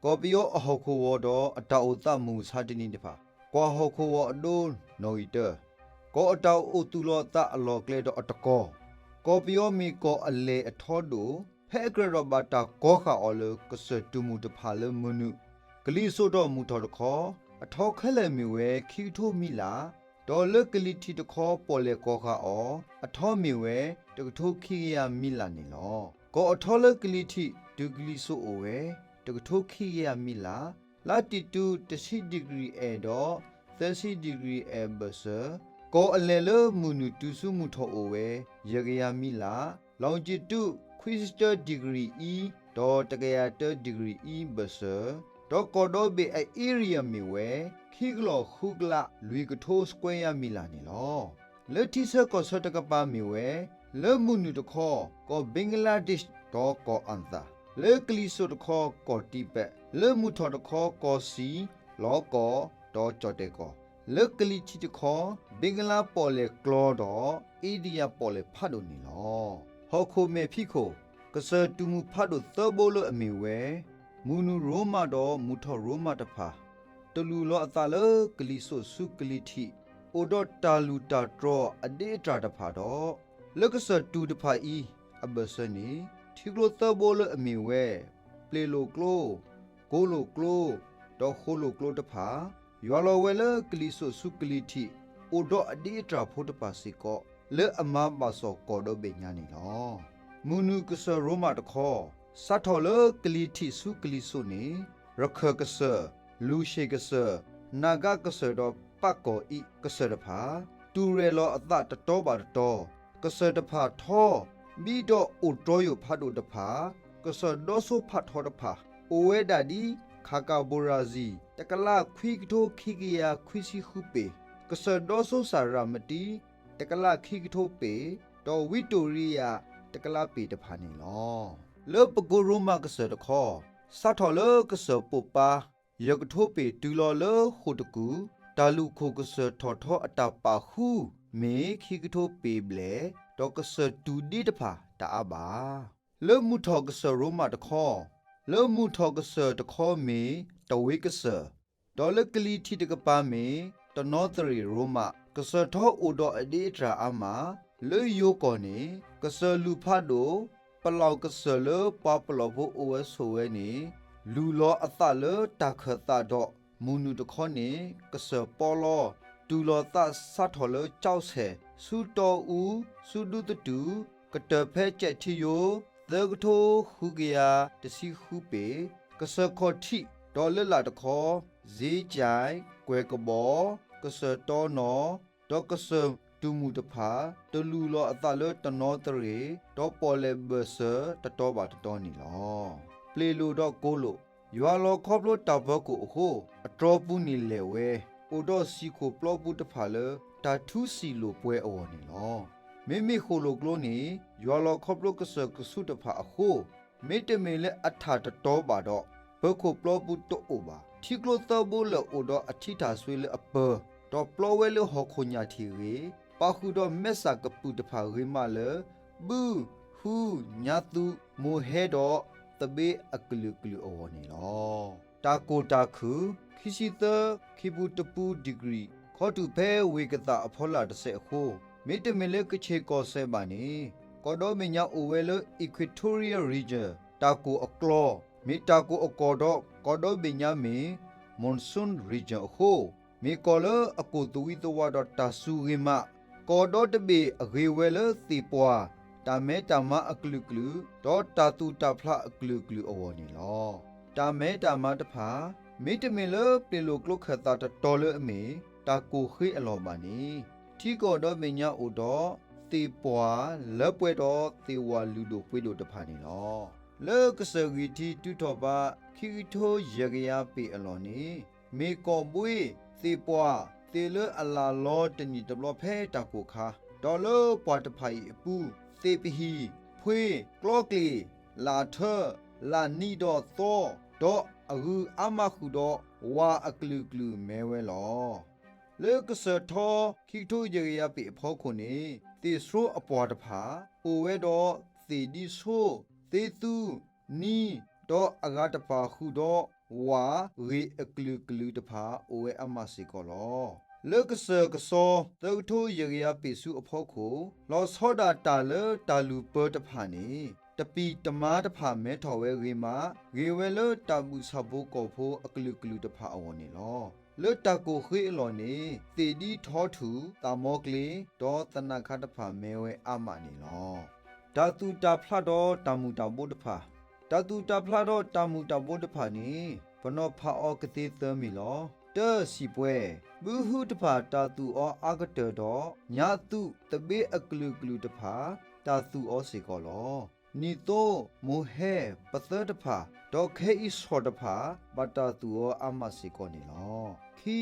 ကီၢ်ပယီၤအဟီၣ်ခိၣ်ဂီၤဒီးအတၢ်အိၣ်သးမုၢ်မဆါတနံၤတဖၣ်, ကွၢ်ဟီၣ်ခိၣ်ဂီၤအဒိနီၣ်ဂံၢ်တၢ, ကီၢ်အတၢ်အိၣ်သူၣ်လီၤအသးအလီၢ်ကျဲဒီးအတကီၢ်, ကီၢ်ပယီၤမ့ၢ်ကီၢ်အလဲၢ်အထီဒိၣ် ဖဲအကြၢးဒီးဘၣ်တၢ်ကီဃာ်အီၤလၢကစၢၢ်တူၢ်မုၢ်တဖၣ်လၢမုၢ်နုာ်, ကလံၤစိးဒီးမုၢ်ထီၣ်တခီ, အထီခဲလၢာ်မ့ၢ်ဝဲခံကထိမံလၢ်, ဒီးလၢကလံၤထံးတခီပီၣ်လဲၣ်ကီဃာ်အီၤ, အထီမ့ၢ်ဝဲတကထိခံကယၤမံလၢ်န့ၣ်လီၤ. ကီၢ်အထီလၢကလံၤထံးတုၤကလံၤစိးအိၣ်ဝဲ တကထိခံကယၤမံလၢ်, လါတံၢ်တူတဆံ degree အဲၣ်ဒီး သၢဆံ degree အဲၣ်ဘၢၣ်စၢၤ, ကီၢ်အလဲၢ်လၢမုၢ်နုာ်တုၤဆူမုၢ်ထီၣ်အိၣ်ဝဲ ယဲၢ်ကယၤမံလၢ်, longitude ခွံဆံတၢ degree east ဒီးတကယၤတၢ degree east ဘၢၣ်စၢၤ, ဒီးကီၢ်ဒီဘ့ၣ်အ area မ့ၢ်ဝဲ ခံကလီၢ်ဃုကလးလွံၢ်ကထိ square မံလၢ်န့ၣ်လီၤ. လၢထံဆၢကီၢ်ဆၢတကပၤမ့ၢ်ဝဲ, လၢမုၢ်နုာ်တခီ ကီၢ် Bangladesh ဒီးကီၢ်အၣ်သၣ်, လၢကလံၤစိးတခီ ကီၢ်တံဘ့း, လၢမုၢ်ထီၣ်တခီ ကီၢ်စံၣ်, လီကီၢ်, ဒီးကၠီၣ်တဲၣ်ကီၢ်, လၢကလံၤထံးတခီ ဘ့ကလါပီၣ်လဲၣ်ကျီဒီး အ့ဒံယါပီၣ်လဲၣ်ဖးဒိၣ်န့ၣ်လီၤ. ဟီၣ်ခိၣ်မဲာ်ဖံးခိၣ်, ကစၢၢ်တူၢ်မုၢ်ဖးဒိၣ်သၢဘိလၢအမ့ၢ်ဝဲ မုၢ်နုာ်ရိမးဒီးမုၢ်ထီၣ်ရိမးတဖၣ် တလူၢ်လီၤအသးလၢကလံၤစိးဆူကလံၤထံး အိၣ်ဒီးတၢ်လူၢ်တၢ်တြီၤအဒ့အတြၢ်တဖၣ်ဒီး, လၢကစၢၢ်တူၢ်တဖၣ်အံၤအဘၢၣ်စၢၤန့ၣ် ထံကျိသၢဘိလၢအမ့ၢ်ဝဲ ပျ့ၤလိာ်ကျိ, ကိလိာ်ကျိ, ဒီးဃိလိာ်ကျိတဖၣ် ယွၤလီၤဝဲလၢကလံၤစိးဆူကလံၤထံး အိၣ်ဒီးအဒ့အတြၢ်ဖိတဖၣ်စ့ၢ်ကီး လၢအမၤဘၣ်စီၣ်ကီၢ်ဒီဘ့ၣ်ညါန့ၣ်လီၤ. မုၢ်နုာ်ကစၢၢ်ရိမးတခီ စးထီၣ်လၢကလံၤထံးဆူကလံၤစိးန့ၣ် ရခၢၣ်ကစၢၢ်, လူၤၡ့ၣ်ကစၢၢ်, နၤဂၤကစၢၢ်ဒီးပၣ်ကီၢ်အံၤကစၢၢ်တဖၣ် တူၢ်ရဲၣ်လီၤအသးတတီၤဘၣ်တတီၤ, ကစၢၢ်တဖၣ်ထီ, ဘံဒီးအိၣ်တြီယိာ်ဖးဒိၣ်တဖၣ်, ကစၢၢ်ဒီဆိဖးထီတဖၣ် အိၣ်ဝဲဒၣ်ဒ် ခးကၤဘိရၤစံၣ် တကလးခွံကထိခံကယၤခွံဆံဃုပ့ၤ, ကစၢၢ်ဒီဆိစၣ်ရၤမတံ တကလးခံကထိပ့ၤ, ဒီးဝံတိၣ်ရံယါ တကလးပ့ၤတဖၣ်န့ၣ်လီၤ. လၢပကိရိမးကစၢၢ်တခီ, စးထီၣ်လၢကစၢၢ်ပိာ်ပၢ် ယဲၢ်ကထိပ့ၤတုၤလီၤလၢဃိာ်တကူၣ်, တၢ်လူၢ်ခိၣ်ကစၢၢ်ထီၣ်ထီအတၢ်ပာ်ဃုမ့ၢ်ခံကထိပ့ၤဘျဲၣ်, ဒီးကစၢၢ်တူၢ်ဒ့တဖၣ်တအါဘၣ်. လၢမုၢ်ထီၣ်ကစၢၢ်ရိမးတခီ, လၢမုၢ်ထီၣ်ကစၢၢ်တခီမ့ၢ်တဝ့ကစၢၢ်, ဒီးလၢကလံၤထံးတကပၤမ့ၢ်တနီသရံၣ်ရိမး, ကစၢၢ်ထီအိၣ်ဒီးအဒ့အတြၢ်အါမး, လၢယိၤကီၢ်န့ၣ် ကစၢၢ်လူၢ်ဖးဒိၣ်, ပလီၢ်ကစၢၢ်လၢပှၤပလီၢ်ဖိအိၣ်ဝဲဆိးဝဲန့ၣ် လူၢ်လီၤအသးလၢတၢ်ခၢၣ်သးဒီး မုၢ်နုာ်တခီန့ၣ် ကစၢၢ်ပီလီ, တူၢ်လီၤသးစးထီၣ်လၢကၠီဆဲၣ်, ဆူတီအူ, ဆူဒူသတူၣ်, ကတၢၢ်ဖဲကၠဲးထံယိ, သၢကထိဃုကယၤတဆံဃုပ့ၤ, ကစၢၢ်ခီၣ်ထံး, ဒီးလၢလာ်တခီ, စ့ကၠဲး, ကွဲၤကဘီ, ကစၢၢ်တီနီၤ, ဒီးကစၢၢ်တူၢ်မုၢ်တဖၣ် တလူၢ်လီၤအသးလၢတနီသရံၣ် ဒီးပီၣ်လဲၣ်ဘၢၣ်စၢၤတတီၤဘၣ်တတီၤန့ၣ်လီၤ. ပျ့ၤလိာ်ဒီးကိလိာ်, ယွၤလီၤခီဖျိတၢ်ဖီခိၣ်အဃိ အတြီပူၤန့ၣ်လဲၢ်ဝဲ, အိၣ်ဒီးစံၣ်ခိၣ်ပျီပူၤတဖၣ်လၢ တၢ်ထူစံၣ်လိာ်ပှဲၤအဂီၢ်န့ၣ်လီၤ. မ့မ့ၢ်ဃိာ်လိာ်ကျိန့ၣ် ယွၤလီၤခီဖျိကစၢၢ်ကဆူးတဖၣ်အဃိ မ့တမ့ၢ်လၢအထၣ်တတီၤဘၣ်ဒီး ပၢၤခိၣ်ပျီပူၤတအိၣ်ဘၣ်. ထံကျိသၢဘိလၢာ်အိၣ်ဒီးအထံထၣ်စွ့လၢအပၢၤ, ဒီးပျီဝဲလၢဟီၣ်ခိၣ်ညၣ်ထံးဂ့ၤ, ပာ်ဃုာ်ဒီးမဲစၢ်ကပုာ်တဖၣ်ဂ့ၤမးလၢ ဘု, ဟု, ညါသူ, မိၢ်ဟဲဒီးသဘ့အကလုာ်ကလုာ်အဂီၢ်န့ၣ်လီၤ. တၢ်ကိၢ်တၢ်ခုၣ်, ခံဆံသၢ ခံပူတပူ degree ခီတုၤဖဲဝ့ၢ်ကသၣ်အဖီလာ်တစဲးအဃိ, မ့တမ့ၢ်လၢကခ့ၣ်ကီၢ်စဲၣ်ဘၣ်န့ၣ် ကီၢ်ဒီဘ့ၣ်ညါအိၣ်ဝဲလၢ equatorial region တၢ်ကိၢ်အကျီ, မ့ၢ်တၢ်ကိၢ်အကီၢ်ဒီး ကီၢ်ဒီဘ့ၣ်ညါမ့ၢ် monsoon region အဃိ, မ့ၢ်ကီၢ်လၢအကိၢ်သဝံသဝါဒီးတၢ်စူၤဂ့ၤမး, ကီၢ်ဒီတဘ့ၣ်အဂ့ၤဝဲလၢသ့ၣ်ပှၢ်, တၢ်မဲတၢ်မါအကလုာ်ကလုာ်, ဒီးတၢ်သူၣ်တၢ်ဖျးအကလုာ်ကလုာ်အဂီၢ်န့ၣ်လီၤ. တၢ်မဲတၢ်မါတဖၣ် မ့တမ့ၢ်လၢပျ့ၤလိာ်ကျိခၢၣ်သးတတီၤလၢအမ့ၢ် တၢ်ကိၢ်ဃ့အလီၢ်ဘၣ်န့ၣ်, ထံကီၢ်ဒီဘ့ၣ်ညါအိၣ်ဒီး သ့ၣ်ပှၢ်လၢပှဲၤဒီးသ့ၣ်ဝၣ်လုၢ်ဒိၣ်ပှ့ၤဒိၣ်တဖၣ်န့ၣ်လီၤ. လၢကစၢၢ်ဂံၢ်ထံးတုၤထီၣ်ဘး ခံကထိယဲၢ်ကယၤပ့ၤအလီၢ်န့ၣ် မ့ၢ်ကီၢ်ဘှ့, သ့ၣ်ပှၢ်, သ့ၣ်လၢအလၢ်လီၤတနံၣ်တဘျီဖဲတၢ်ကိၢ်ခါ, ဒီးလၢပှၢ်တဖၣ်အံၤအပူၤ သ့ၣ်ပဟံၣ်, ဖှ့, ကျီကျ့ၣ်, လၣ်ထၢ, လၣ်နံဒီးသီ, ဒီးအဂုၤအါမးဃုာ်ဒီး ဝၣ်အကလုာ်ကလုာ်မဲဝဲလီၤ. လၢကစၢၢ်ထီ ခံကထိယဲၢ်ကယၤပ့ၤအဖီခိၣ်န့ၣ် သ့ၣ်ဆိအပှၢ်တဖၣ် အိၣ်ဝဲဒီးသ့ၣ်ဒံဆိ, သ့ၣ်သူ, နံ, ဒီးအဂၤတဖၣ်ဃုာ်ဒီး ဝး ဂ့ၢ်အကလုာ်ကလုာ်တဖၣ် အိၣ်ဝဲအါမးစ့ၢ်ကီးလီၤ. လၢကစၢၢ်ကစီၤ သၢကထိယဲၢ်ကယၤပ့ၣ်ဆူအဖီခိၣ် လီၤဆီဒၣ်တၢ်လၢတၢ်လုၢ်ပၢတဖၣ်န့ၣ် တပံၢ်တမါတဖၣ်မဲထီၣ်ဝဲဂ့ၤမး ဂ့ၤဝဲလၢတၢ်ဘူၣ်ဆၣ်ဖိကီၢ်ဖိအကလုာ်ကလုာ်တဖၣ်အဂီၢ်န့ၣ်လီၤ. လၢတၢ်ကိၢ်ဃ့အလီၢ်န့ၣ် သ့ၣ်ဒံထီထူၣ်, သးမီကျ့, ဒီးသနၢၣ်ခါတဖၣ်မဲဝဲအါမးန့ၣ်လီၤ. တၢ်သူၣ်တၢ်ဖျးဒီးတၢ်မူၤတၢ်ဘိတဖၣ် တၢ်သူၣ်တၢ်ဖျးဒီးတၢ်မူၤတၢ်ဘိတဖၣ်န့ၣ် ပနီၤဖးအီၤကသ့သၢမံၤလီၤ. တၢ စံာ်ပှဲၤ, ဘုဟုတဖၣ်တၢ်သူၣ်အီၤအါကတၢၢ်ဒီး ညးသူၣ်သဘ့အကလုာ်ကလုာ်တဖၣ် တၢ်သူၣ်အီၤစ့ၢ်ကီးလီၤ. နံၣ်သိ မိၤဟဲ, ပသၢတဖၣ် ဒီးခဲအံၤဆီၣ်တဖၣ် ဘၣ်တၢ်သူၣ်အီၤအါမးစ့ၢ်ကီးန့ၣ်လီၤ. ခံ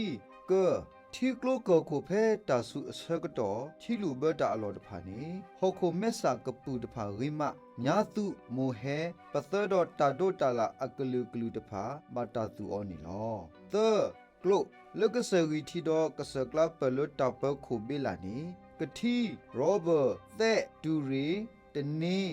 ကၢ ထံကျိကီၢ်ခိၣ်ဖဲတၢ်ဆူးအဆၢကတီၢ် ထံလုၢ်ဘၢတၢ်အလီၢ်တဖၣ်န့ၣ် ဟီၣ်ခိၣ်မဲစၢ်ကပုာ်တဖၣ်ဂ့ၤမး ညးသူၣ် မိၤဟဲ ပသၢဒီးတၢ်ဒိးတၢ်လၣ်အကလုာ်ကလုာ်တဖၣ် ဘၣ်တၢ်သူၣ်အီၤန့ၣ်လီၤ. သၢ ကျိ လၢကစၢၢ်ဂံၢ်ထံးဒီးကစၢၢ်ကျါပၢၢ်လၢတၢ်ပၢခိၣ်ဘ့လးန့ၣ် ကထံ, ရီဘၢၣ်, သဲး, တူၣ်ရ့ၣ်, တန့,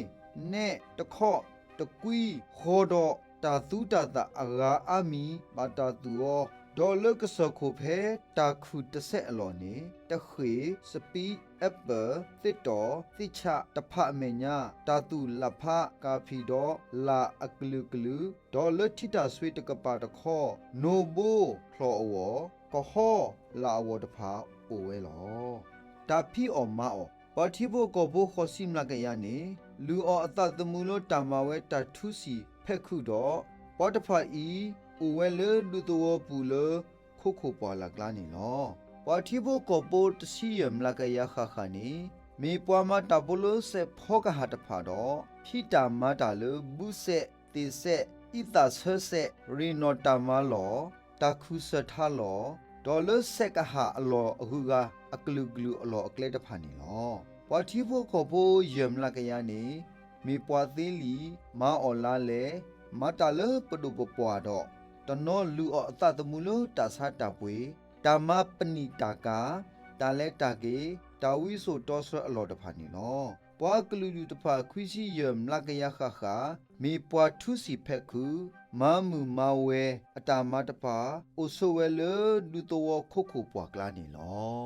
နဲ, တခီ, တကွံ, ဃီၤဒီး တၢ်သူတၢ်သၣ်အဂၤအါမံၤ ဘၣ်တၢ်သူၣ်အီၤ, ဒီးလၢကစၢၢ်ခိၣ်ဖဲတၢ်ခုၣ်တစဲးအလီၢ်န့ၣ် တဃ့ၣ်, စပံး, အပၢၣ်, သ့ၣ်တီၣ်, သ့ၣ်ဆးတဖၣ်အမဲာ်ညါ တၢ်သူၣ်လၣ်ဖးကၣ်ဖံးဒီးလၣ်အကလုာ်ကလုာ်, ဒီးလၢထံတၢ်ဆွ့တကပၤတခီ နိၣ်ဘိဖျိၣ်အဂီၢ်, ကဟီလၣ်အဂီၢ်တဖၣ်အိၣ်ဝဲလီၤ. တၢ်ဖံးအီၣ်မၤအီၣ် ပှၤထံဖိကီၢ်ဖိဃိးဆံမျးကယၤန့ၣ် လုၢ်အီၣ်အသးသမူလၢတၢ်မၤဝဲတၢ်ထူစံာ်ဖဲးခုးဒီး ပှၤတဖၣ်အံၤ အိၣ်ဝဲလၢဒူသဝီပူၤလၢ ခိခိၣ်ပှၢ်လၢ်ကျါန့ၣ်လီၤ. ပှၤထံဖိကီၢ်ဖိတဆံယဲၢ်မျးကယၤဃၣ်ဃၣ်န့ၣ် မ့ၢ်ပှၤမၤတၢ်ဖိလၢစဲးဖီကဟၣ်တဖၣ်ဒီး ဖံးတၢ်မၤတၢ်လၢ ဘုစဲး, သ့ၣ်စဲး, အံသၣ်ဆၢစဲး, ရ့ၣ်နီၣ်တၢ်မၤလီၢ်, တၢ်ခူၣ်စၢၢ်ထးလီၢ်, ဒီးလၢစဲးကဟၣ်အလီၢ်အဂုၤအဂၤ အကလုာ်ကလုာ်အလီၢ်အကျဲတဖၣ်န့ၣ်လီၤ. ပှၤထံဖိကီၢ်ဖိယဲၢ်မျးကယၤန့ၣ် မ့ၢ်ပှၤသ့လံ, မၤအီၣ်လါလဲ, မၤတၢ်လၢပဒိၣ်ပပှၢ်ဒီး တနီၤလုၢ်အီၣ်အသးသမူလၢတၢ်ဆါတၢ်ပှ့ၤ, တၢ်မၤပနံာ်တၢ်ကၤ, တၢ်လဲၤတၢ်က့ၤ, တၢ်ဝံစိာ်တီဆှၢအလီၢ်တဖၣ်န့ၣ်လီၤ. ပှၤကလုာ်ဒူၣ်တဖၣ်ခွံဆံယဲၢ်မျးကယၤဃၣ်ဃၣ် မ့ၢ်ပှၤထူစံာ်ဖဲးခုး, မၤမုာ်မၤဝဲၤအတၢ်မၤတဖၣ် အိၣ်ဆိးဝဲလၢဒူသဝီခိခိၣ်ပှၢ်ကျါန့ၣ်လီၤ.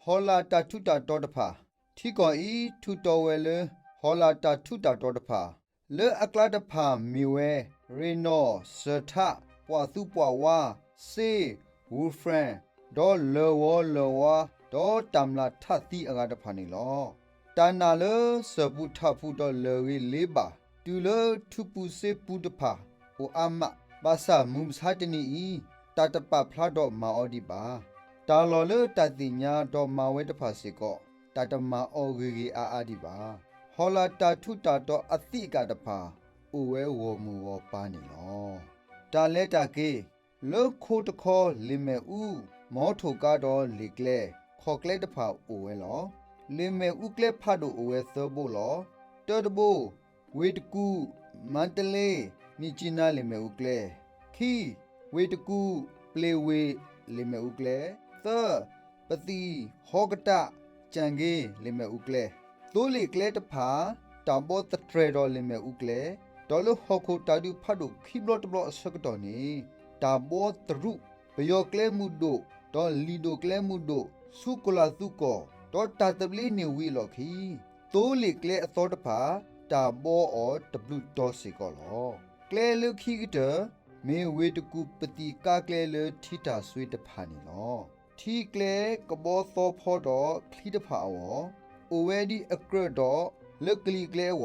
ဟီၣ်လာ်တၢ်ထူးတၢ်တီၤတဖၣ် ထံကီၢ်အံၤထူးတီၤဝဲလၢ ဟီၣ်လာ်တၢ်ထူးတၢ်တီၤတဖၣ် လၢအကျါတဖၣ်မ့ၢ်ဝဲ ရ့ၣ်နီၣ်, စၢၢ်ထး, ပှၤသူပှၤဝါ, စ့, ဝူၤဖရဲၣ်, ဒီးလၢၢ်ဝီလၢၢ်ဝါ, ဒီးတၢ်မျၢ်ထးသံအဂၤတဖၣ်န့ၣ်လီၤ. တၢ်နာ်လၢစၢၢ်ပူၤထးပူၤဒီးလၢၢ်ဂ့ၤလ့ဘၣ် တုၤလၢထူပူၤစ့ပူၤတဖၣ်အိၣ်အါမး, ဘၣ်ဆၣ်မုၢ်မဆါတနံၤအံၤ တၢ်တပာ်ဖျါဒီးမၤအီၤဒံးဘၣ်. တၢ်လီၢ်လၢတၢ်သ့ၣ်ညါဒီးမၤဝဲတဖၣ်စ့ၢ်ကီး တၢ်တမၤအီၤဂ့ၤဂ့ၤအါအါဒံးဘၣ်. ဟီၣ်လာ်တၢ်ထူးတၢ်တီၤအသံးအကာ်တဖၣ် အိၣ်ဝဲဂီၢ်မုၢ်ဂီၢ်ပၤန့ၣ်လီၤ. တၢ်လဲၤတၢ်က့ၤ လၢခိတခီ လ့ၣ်မဲာ်အူ, မီထိၣ်ကါဒီးလ့ၣ်ကျဲ, ခီၣ်ကျဲတဖၣ်အိၣ်ဝဲလီၤ. လ့ၣ်မဲာ်အူကျဲဖးဒိၣ်အိၣ်ဝဲသၢဘိလီၤ. တၢတဘိ ဝ့ၢ်တကူၣ်, မါတလ့, မ့ၢ်ကၠံနါလ့ၣ်မဲာ်အူကျဲ, ခံ ဝ့ၢ်တကူၣ်, ပျ့ၤဝ့ၢ်လ့ၣ်မဲာ်အူကျဲ, သၢ ပသံၣ်ဟီကတၣ်, ကၠၣ်က့ၤလ့ၣ်မဲာ်အူကျဲ, သိလ့ၣ်ကျဲတဖၣ် တၢ်ဘီသတြဲၤဒီးလ့ၣ်မဲာ်အူကျဲ, ဒီးလၢဟီၣ်ခိၣ်တၢ်ဒုးဖးဒိၣ်ခံဘျီတဘျီအဆၢကတီၢ်န့ၣ် တၢ်ဘီတရူး, ပယီၤကျဲမုၢ်ဒိၣ်, ဒီးလံာ်ဒိၣ်ကျဲမုၢ်ဒိၣ်, ဆူကလၤသူကီၢ်, ဒီးတၢ်သဘျ့န့ၣ်ဝံၤအလီၢ်ခံ သိလ့ၣ်ကျဲအသီတဖၣ် တၢ်ဘီအီၤတဘျုးတီၤစ့ၢ်ကီးလီၤ. ကျဲလၢခံကတၢၢ် မ့ၢ်ဝ့ၢ်တကူၣ်ပသံၣ်ကါကျဲလၢထံတၢ်ဆွ့တဖၣ်န့ၣ်လီၤ. ထံကျဲကဘီသီဖီဒီးချံတဖၣ်အဂီၢ် အိၣ်ဝဲဒ်အကြၢးဒီး လၢကလံၤကျဲအဂီၢ်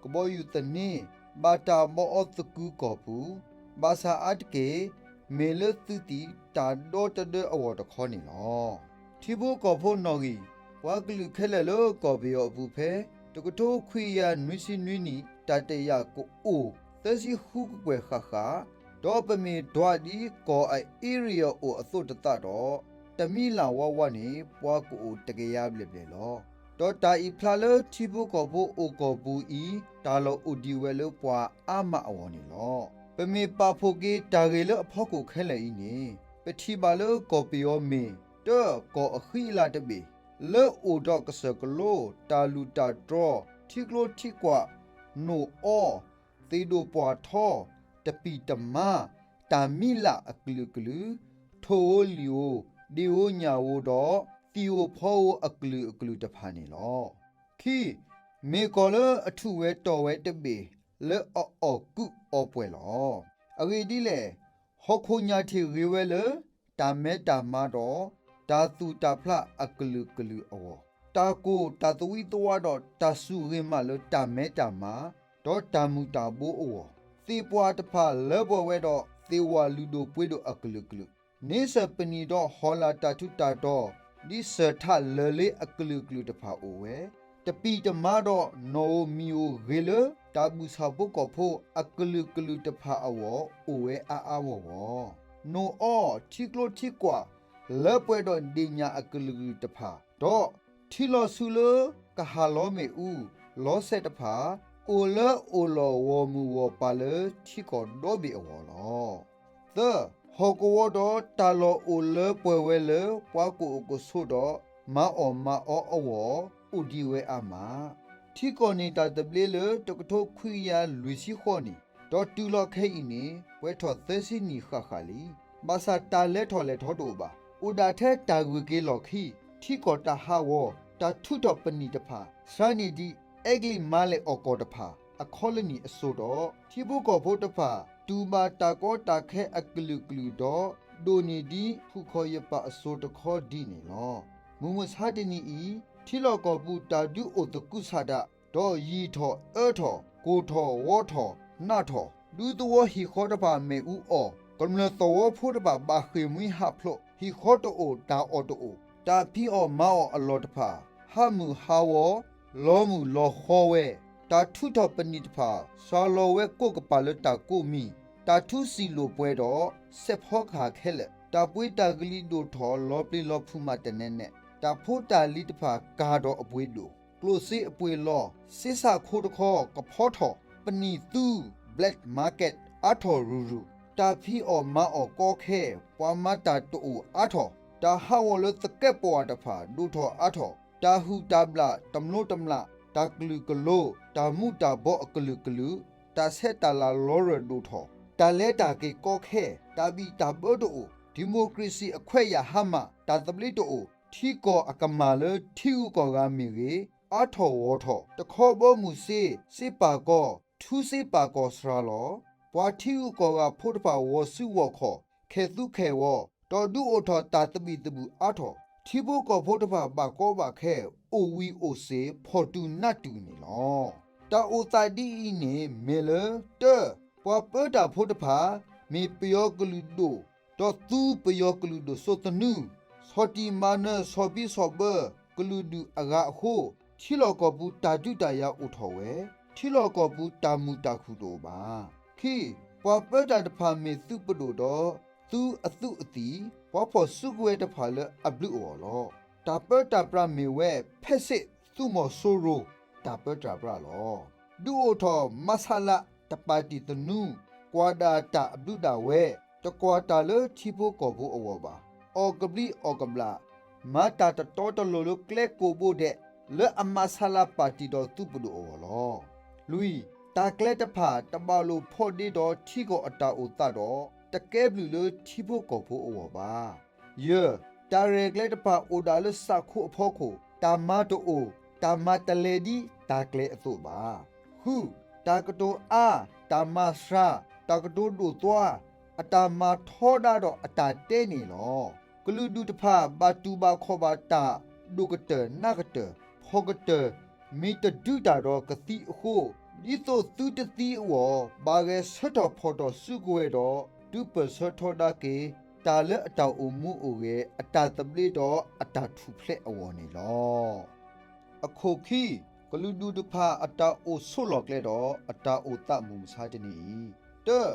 ကဘီယူၤသန့ ဘၣ်တၢ်ဘီအီၤသကုၤကီၢ်ပူၤ, ဘၣ်ဆၣ်အါတက့ၢ် မ့ၢ်လၢသုးသံၣ်တၢ်ဒီတဒၢအဂီၢ်တခီန့ၣ်လီၤ. ထံဖိကီၢ်ဖိနီၣ်ဂံၢ် ပှၤကလုာ်ခဲလၢာ်လၢကီၢ်ပယီၤအပူၤဖဲ တကထိခွံကယၤနွံဆံနွံနံၣ် တၢ်တယာ်ကအိၣ် သၢဆံဃုကကွဲၢ်ဃၣ်ဃၣ်, ဒီးပမ့ၢ်ဒွးဒ်ကီၢ်အ area အိၣ်အသိးတသးဒီး တမံၤလၢ်ဝါဝါန့ၣ် ပှၤကအိၣ်တကယၤဘျဲၣ်ဘျဲၣ်လီၤ. ဒီးတၢ်အံၤဖျါလၢထံဖိကီၢ်ဖိအိၣ်ကီၢ်ပူၤအံၤ တၢ်လီၢ်အိၣ်ဒံးဝဲလၢပှၤအါမးအဂီၢ်န့ၣ်လီၤ. ပမ့ၢ်ပာ်ဖှိၣ်က့ၤတၢ်ဂ့ၢ်လၢအဖီခိၣ်ခဲလၢာ်အံၤန့ၣ် ပထံၣ်ဘၣ်လၢကီၢ်ပယီၤမ့ၢ် တၢ ကီၢ်အဃံအလၤတဘ့ၣ် လၢအိၣ်ဒီးကစၢၢ်ကလိ, တၢ်လူၢ်တၢ်တြီ, ထံကျိထံကွာ်, နိၣ်အီ, သ့ၣ်ဒိၣ်ပှၢ်ထီ, တပံၢ်တမါ, တၢ်မံလၢ်အကလုာ်ကလုာ်, ထိၣ်ဧိၤလံၣ်ဧိၤ, ဒ့ၣ်ဧိၤညၣ်ဧိၤဒီး သံၣ်ဧိၤဖီဧိၤအကလုာ်ကလုာ်တဖၣ်န့ၣ်လီၤ. ခံ, မ့ၢ်ကီၢ်လၢအထူးဝဲတီၤဝဲတဘ့ၣ် လၢအအီၣ်ကုးအီပှဲၤလီၤ. အဂ့ၢ်ဒ်လဲၣ်, ဟီၣ်ခိၣ်ညၣ်ထံၣ်ဂ့ၤဝဲလၢ တၢ်မဲတၢ်မါဒီး တၢ်သူၣ်တၢ်ဖျးအကလုာ်ကလုာ်အဂီၢ်, တၢ်ကိၢ်တၢ်သဝံသဝးဒီးတၢ်စူၢ်ဂ့ၤမးလၢတၢ်မဲတၢ်မါ ဒီးတၢ်မုၢ်တၢ်ဘိအဂီၢ်, သ့ၣ်ပှၢ်တဖၣ်လၢပှဲၤဝဲဒီးသ့ၣ်ဝၣ်လုၢ်ဒိၣ်ပှ့ၤဒိၣ်အကလုာ်ကလုာ်, န့ဆၢၣ်ပနံာ်ဒီးဟီၣ်လာ်တၢ်ထူးတၢ်တီၤ ဒ်စၢၢ်ထးလၢာ်လ့အကလုာ်ကလုာ်တဖၣ်အိၣ်ဝဲ, တပံၢ်တမါဒီးနီၣ်ဧိၤမံၤဧိၤဂ့ၤလၢ တၢ်ဘုၣ်ဆၣ်ဖိကီၢ်ဖိအကလုာ်ကလုာ်တဖၣ်အဂီၢ် အိၣ်ဝဲအါအါဂီၢ်ဂီၢ်, နိၣ်အီထံကျိထံကွာ် လၢပှဲၤဒီးဒ့ၣ်ညၣ်အကလုာ်ကလုာ်တဖၣ်, ဒီးထံလီၤဆူလၢကဟၣ်လီၤမ့ၣ်အူ လီၤစဲးတဖၣ် အိၣ်လၢအိၣ်လီၤဂီၢ်မုၢ်ဂီၢ်ပၤလၢထံကီၢ်ဒီဘ့ၣ်အဂီၢ်လီၤ. သၢ, ဟီၣ်ကဝီၤဒီးတၢ်လီၢ်အိၣ်လၢပှဲၤဝဲလၢပှၤကအိၣ်ကဆိးဒီး မၤအီၣ်မၤအီအဂီၢ် အိၣ်ဒံးဝဲအါမး, ထံကီၢ်န့ၣ်တၢ်သဘျ့လၢတကထိခွံကယၤလွံၢ်ဆံဃိးနံၣ်, ဒီးတုၤလီၤခဲအံၤန့ၣ် ပှဲၤထီၣ်သၢဆံနံၣ်ဃၣ်ဃၣ်လံ. ဘၣ်ဆၣ်တၢ်လဲၤထီၣ်လဲၤထီတအိၣ်ဘၣ်. အိၣ်ဒၣ်ထဲတၢ်ဂုၤက့ၤလီၢ်ခံ, ထံကီၢ်တၢ်ဟးဂီၤ, တၢ်ထုးထီၣ်ပနံာ်တဖၣ် စှၤန့ၢ်ဒံးအဲကလံးမၤလဲၣ်အီၣ်ကီၢ်တဖၣ် အခီလၢနံၣ်အစိၤဒီး ထံဖိကီၢ်ဖိတဖၣ် တူၢ်ဘၣ်တၢ်ကီတၢ်ခဲအကလုာ်ကလုာ်ဒီး ဒိၣ်န့ၢ်ဒံးဖုၣ်ခီၣ်ယပၣ်အစိၤတခီဒ်န့ၣ်လီၤ. မုၢ်မဆါတနံၤအံၤ ထံလီၢ်ကီၢ်ပူၤတၢ်ဒုးအိၣ်သကုၤဆးဒး ဒီးယံာ်ထီၣ်အၢထီၣ် ကိၢ်ထီၣ်ဂီၤထီၣ်နးထီၣ်, ဒူသဝီဟံၣ်ဃီတဖၣ်မ့ၣ်အူအီၣ်, ကမျၢၢ်သဝီဖိတဖၣ်ဘၣ်ဃ့ၢ်မှံဟးဖျိး, ဟံၣ်ဃီတအိၣ်တၢ်အီၣ်တအိၣ်, တၢ်ဖံးအီၣ်မၤအီၣ်အလီၢ်တဖၣ် ဟးမုၢ်ဟးဂီၤ လီၤမုၢ်လီၤဃီဝဲ, တၢ်ထုးထီၣ်ပနံာ်တဖၣ် စှၤလီၤဝဲကိးကပၤလၢတၢ်ကိးမံၤ, တၢ်ထူစံာ်လိာ်ပှဲၤဒီး စဲးဖီကဟၣ်ခဲလၢာ်, တၢ်ပှ့ၤတၢ်ကလံၤဒိၣ်ထီၣ်လီၤပျံၤလီၤဖုးမးတနဲနဲ, တၢ်ဖိတၢ်လံၤတဖၣ်ကၤဒီးအပှ့ၤဒိၣ်, ကျိၣ်စ့အပှ့ၤလီၤ, စ့စးခိတခီကဖီထီၣ်, ပနံာ်သူ black market အါထီၣ်ရုၢ်ရုၢ်, တၢ်ဖံးအီၣ်မၤအီၣ်ကီခဲ ပှၤမၤတၢ်တအိၣ်အါထီၣ်, တၢ်ဟးဂီၤလၢသကဲးပဝးတဖၣ်ဒိၣ်ထီၣ်အါထီၣ်, တၢ်ဟုၣ်တၢ်ဘျၣ်တမျိးတမျာ်, တၢ်ကလုာ်ကလိ, တၢ်မူးတၢ်ဘီအကလုာ်ကလုာ်, တၢ်ဆဲးတၢ်လၤလီၤရၢၢ်ဒိၣ်ထီၣ်, တၢ်လဲၤတၢ်က့ၤကီခဲ, တၢ်ဘံၣ်တၢ်ဘၢတအိၣ်, ဒံၣ်မိၣ်ကရ့ၣ်စံၣ်အခွဲးယာ်ဟါမၢ်, တၢ်သဘျ့တအိၣ်, ထံကီၢ်အကမၢ်လၢထံဂုၤကီၢ်ဂၤမ့ၢ်ဂ့ၤ, အါထီၣ်ဂီၤထီၣ်, တခီဘီမုၢ်စ့, စ့ပာ်ကီၤ, ထူစ့ပာ်ကီၤစှၤလီၤ, ပှၤထံဂုၤကီၢ်ဂၤဖိတဖၣ်ဂီၤစုဂီၤခီၣ်, ခဲၣ်သူခဲၣ်ဂီၤ, ဒီးဒုးအိၣ်ထီၣ်တၢ်သဘံၣ်သဘုၣ်အါထီၣ်, ထံဖိကီၢ်ဖိတဖၣ်ဘၣ်ကီဘၣ်ခဲ, အိၣ်ဝံၤအိၣ်စ့ၤ, ဖီၣ်တူၢ်နးတူၢ်န့ၣ်လီၤ. တၢ်အိၣ်သးဒ်အံၤန့ၣ်မ့ၢ်လၢ တၢ, ပှၤပၢတၢ်ဖိတဖၣ် မ့ၢ်ပယီၤကလုာ်ဒိၣ်, ဒီးသူပယီၤကလုာ်ဒိၣ်စိသနူ, ဆီၣ်တံၢ်မၤနၢၤဆီၣ်ဘံၣ်ဆီၣ်ဘၢကလုာ်ဒူၣ်အဂၤအဃိ, ထံလီၢ်ကီၢ်ပူၤတၢ်ဒုးတၢ်ယၤအိၣ်ထီၣ်ဝဲ, ထံလီၢ်ကီၢ်ပူၤတၢ်မုာ်တၢ်ခုၣ်တအိၣ်ဘၣ်. ခံ, ပှၤပၢတၢ်တဖၣ်မ့ၢ်သုးပဒိၣ်ဒီး သုးအသုးအသံၣ်, ပှၤဖီၣ်စုကဝဲၤတဖၣ်လၢအဘျုးအဂီၢ်လီၤ. တၢ်ပၢတၢ်ပြးမ့ၢ်ဝဲ ဖဲးစ့ၣ် သုးမီၤစိရိၤ တၢ်ပၢတၢ်ပြးလီၤ. ဒုးအိၣ်ထီၣ် မဆလ တပၣ်တံၣ်သနူ, ကွၢ်ဒၣ်တၢ်အဘျုးဒၣ်ဝဲ, တကွၢ်တၢ်လၢထံဖိကီၢ်ဖိအဂီၢ်ဘၣ်. အီၣ်ကဘျံးအီၣ်ကဘျၣ်, မၤတၢ်တတီတလိၤလၢကျဲကိးဘိဒဲး လၢအမဆလပၣ်တံၣ်ဒီးသုးပဒိၣ်အဂီၢ်လီၤ. လွံၢ်, တၢ်ကျဲတဖၣ်တဘၣ်လိာ်ဖီဒ့ဒီးထံကီၢ်အတၢ်အိၣ်သးဒီး တကဲဘျုးလၢထံဖိကီၢ်ဖိအဂီၢ်ဘၣ်. ယဲၢ်, တၢ်ရဲၣ်ကျဲၤတဖၣ်အိၣ်ဒၣ်လၢစးခိအဖီခိၣ်, တၢ်မၤတအိၣ်, တၢ်မၤတလဲၤဒ်တၢ်ကျဲၤအသိးဘၣ်. ဃု, တၢ်ကတိၤအါ, တၢ်မၤစှၤ, တၢ်ကတိၤဒိၣ်သွါ, အတၢ်မၤထီဒါဒီးအတၢ်တဲန့ၣ်လီၤ. ကလုာ်ဒူၣ်တဖၣ်ဘၣ်တူၢ်ဘၣ်ခီၣ်ဘၣ်တၢ်ဒိၣ်ကတၢၢ်နးကတၢၢ်, ဖီၣ်ကတၢၢ်, မ့ၢ်တဒုးတၢ်ဒီးကသံအဃိ, ဒ်သိးသုတသံအဂီၢ်, ဘၣ်ဂဲၤဆၢထၢၣ်ဖီၣ်ထီၣ်စုကဝဲၤဒီး တုၤပၢၢ်ဆၢထီဒါက့ၤ တၢ်လၢအတၢ်အိၣ်မူအိၣ်ဂဲၤ အတၢ်သဘျ့ဒီးအတၢ်ထူၣ်ဖျဲးအဂီၢ်န့ၣ်လီၤ. အခိၣ်ခံ, ကလုာ်ဒူၣ်တဖၣ်အတၢ်အိၣ်ဆိးလီၢ်ကျဲဒီး အတၢ်အိၣ်သးမုၢ်မဆါတနံၤအံၤ. တၢ,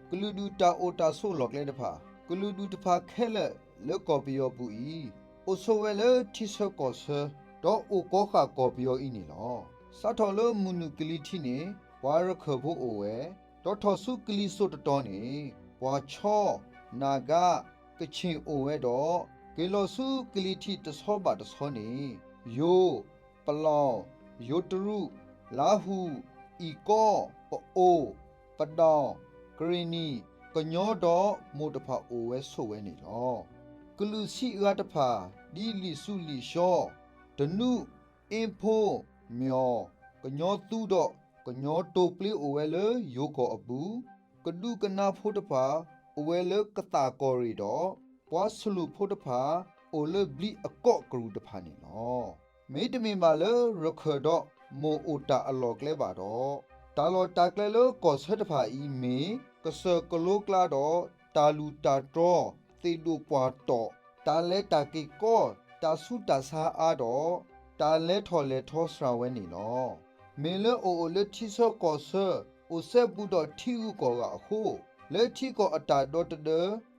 ကလုာ်ဒူၣ်တၢ်အိၣ်တၢ်ဆိးလီၢ်ကျဲတဖၣ်, ကလုာ်ဒူၣ်တဖၣ်ခဲလၢာ်လၢကီၢ်ပယီၤပူၤအံၤ, အိၣ်ဆိးဝဲလၢထံဆၢကီၢ်ဆၢ, ဒီးအိၣ်ကီဃာ်ကီၢ်ပယီၤအံၤန့ၣ်လီၤ. စးထီၣ်လၢမုၢ်နုာ်ကလံၤထံးန့ၣ် ပှၤရခၢၣ်ဖိအိၣ်ဝဲ, ဒီးထီၣ်ဆူကလံၤစိးတတီၤန့ၣ် ပှၤဆီ, နၤဂါ, ကခ့ၣ်အိၣ်ဝဲဒီး က့ၤလီၤဆူကလံၤထံးတဆီဘၣ်တဆီန့ၣ် ယိၤ, ပလီၢ်, ယိၤတရူး, လါဟူ, အံၣ်ကီ, ပအိၣ်, ပဒီၣ်, ကရ့ၣ်နံၣ်, ကညီဒီးမိၢ်တဖၣ်အိၣ်ဝဲဆိးဝဲန့ၣ်လီၤ. ကလုာ်ဆံးအါတဖၣ် ဒ်လံာ်စူလံာ်ရှီ, တနူး, အ့ၣ်ဖိ, မၠီၣ်, ကညီသူဒီးကညီတိာ်ပျ့အိၣ်ဝဲလၢယိၤကီၢ်အပူၤ, ကဒူကနၣ်ဖိတဖၣ် အိၣ်ဝဲလၢကသးကီၢ်ရ့ၣ်ဒီး ပှၤဆလူးဖိတဖၣ် အိၣ်လၢဘျံးအကီၢ်ကရူၢ်တဖၣ်န့ၣ်လီၤ. မ့တမ့ၢ်ဘၣ်လၢရခၢၣ်ဒီးမိၢ်အိၣ်တၢ်အလီၢ်ကျဲဘၣ်ဒီး, တၢ်လီၢ်တၢ်ကျဲလၢကီၢ်ဆၢတဖၣ်အံၤမ့ၢ် ကစၢၢ်ကလိကျါဒီး တၢ်လူၢ်တၢ်တြီ သ့ၣ်ဒိၣ်ပှၢ်တီၣ်, တၢ်လဲၤတၢ်က့ၤကီ, တၢ်ဆူးတၢ်ဆါအါဒီး တၢ်လဲၤထီၣ်လဲၤထီစှၤဝဲန့ၣ်လီၤ. မ့ၢ်လၢအအိၣ်လၢထံဆၢကီၢ်ဆၢ အိၣ်စဲဘူးဒီးထံဂုၤကီၢ်ဂၤအဃိ, လၢထံကီၢ်အတၢ်ဒီတ